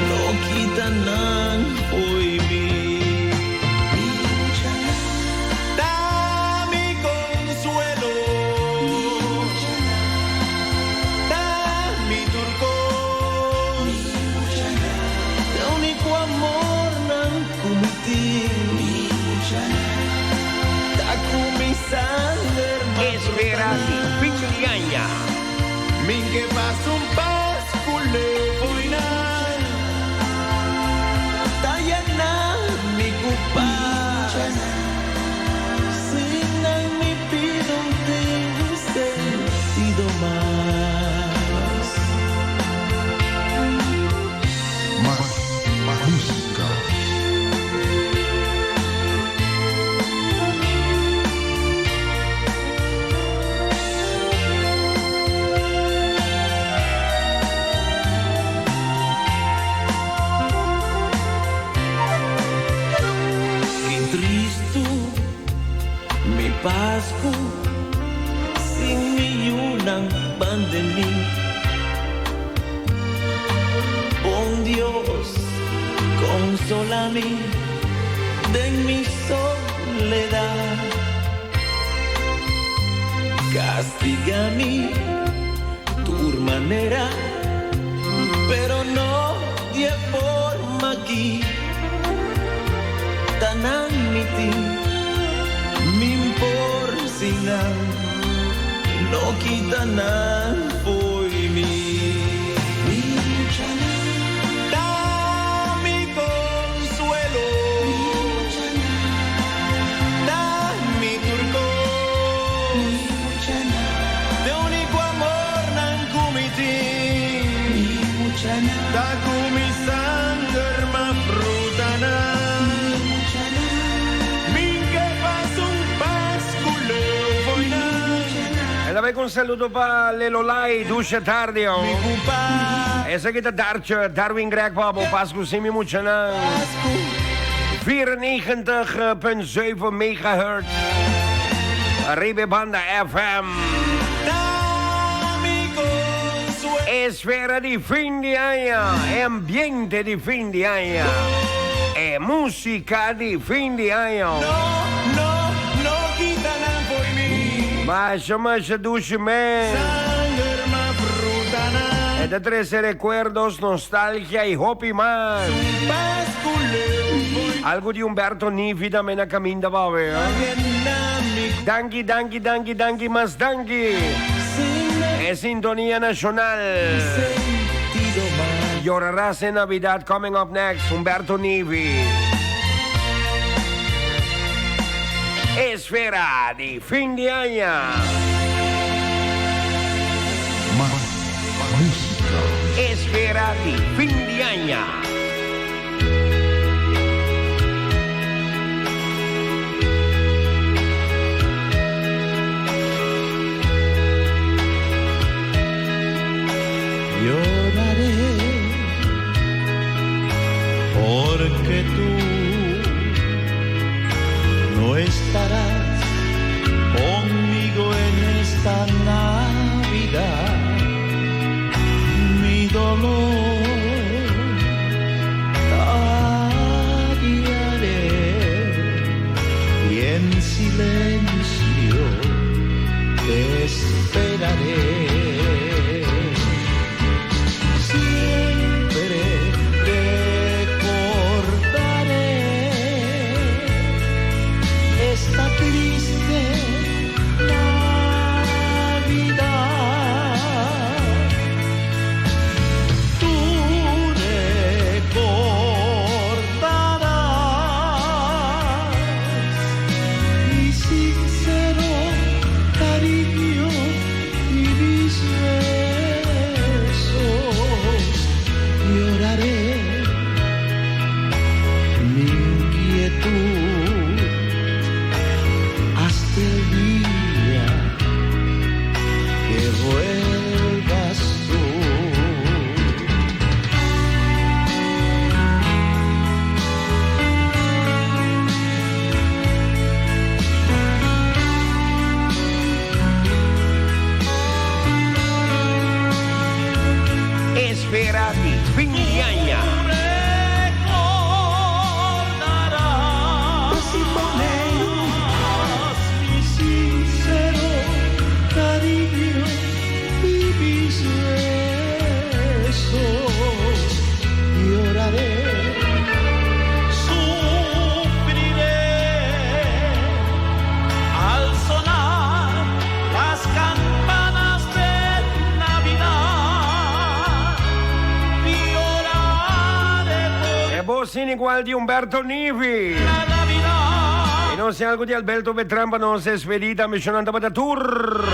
M: no kita nan fo'i mi. Mi muchanan ta mi consuelo, ta mi tur cos, ta unico amor nan cu mi tin. Ta cu mi sanger
J: Espera di fin di aña.
L: Mi n'ke pasa un Pascu leu fo'i nan.
M: Ta yena mi cu paz. Sin nan mi bida un tin sentido mas.
F: Mas música.
M: Ki tristu mi Pascu sin mi yunan banda mi. Bon Dios, consola mi den mi soledad. Castiga mi tur manera, pero no di e forma aki. Ta nan mi tin, mi n'por sin nan, no kita nan fo'i mi. Mi muchanan ta mi.
J: Kada vez un saludo pa Lelolai, Dusha Tardio. Esaki ta Dartje, Darwin Greg pa bo, Pascu Simi Muchanan. 94.7 megahertz. Ribe Banda FM. Esfera di fin di aña, e ambiente di fin di aña, e música di fin di aña.
M: No, no kita nan fo'i mi.
J: Masha masha dushi mes.
M: Sanger m'a fruta nan.
J: E ta trece recuerdos, nostalgia y hopi mas. Algo di Humberto Nivi tambe na caminda pa awe. Danki, danki, danki, danki, mas danki. E sintonia nacional. Llorarás en Navidad coming up next, Humberto Nivi. Esfera di fin di aña. Esfera di fin di aña.
P: Lloraré porque tú no estarás conmigo en esta Navidad. Mi dolor callaré y en silencio te esperaré. Siempre recordaré esta triste Navidad. Tú recordarás mi sincero cariño y mis besos. Lloraré mi inquietud hasta el día que vuelvas tú.
J: Esfera di fin di aña.
P: Mi sincero cariño y mis besos. Lloraré,
M: Sufriré al sonar las campanas de Navidad. Lloraré por
J: E voz sin igual di Humberto Nivi. Y nos algo di Alberto Beltrán pa nos despedida mencionando pa tur.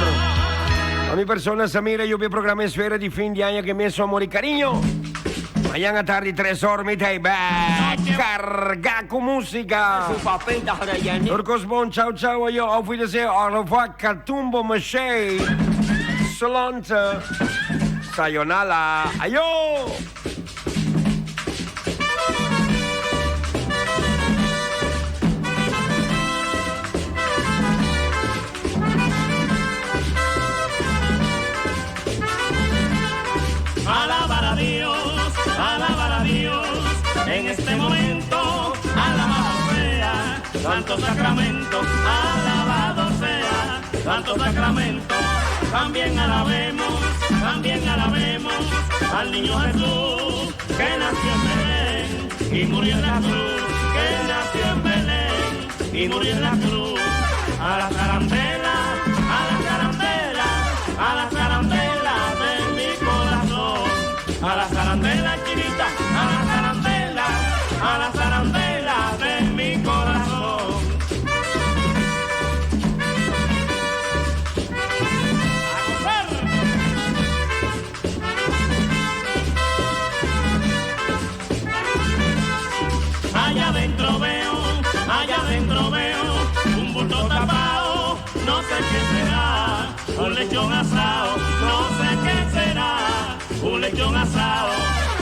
J: A mi persona Samira y mi programa Esfera di fin di aña cu mes amor y cariño. Mañan atardi 3 or mi ta back. Carga cu musica. Tur cos bon, chao chao, ayo, auf Wiedersehen, au revoir, Katumbo Machei, Solonte, Sayonara, ayo!
M: Alabar a Dios, alabar a Dios, en este momento, alabado sea, santo sacramento, alabado sea, santo sacramento. También alabemos, también alabemos al niño Jesús que nació en Belén y murió en la cruz, que nació en Belén y murió en la cruz. A la zarandela, a la zarandela, a la zarandela de mi corazón. A la zarandela chinita, a la zarandela, a la zarandela de mi corazón. Allá adentro veo, allá adentro veo un bulto tapado, no lechón asado, no sé qué será. Un lechón asado,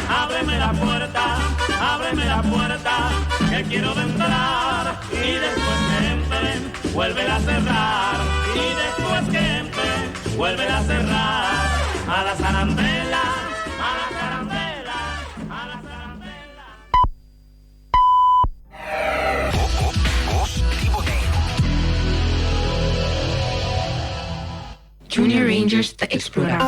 M: ábreme la puerta, ábreme la puerta, que quiero entrar. Y después que entren, vuélvela a cerrar. Y después que entren, vuélvela a cerrar. A la zarandela, a la zarandela, a la zarandela.
J: Bos di Boneiru.
G: Junior Rangers ta eksplorá.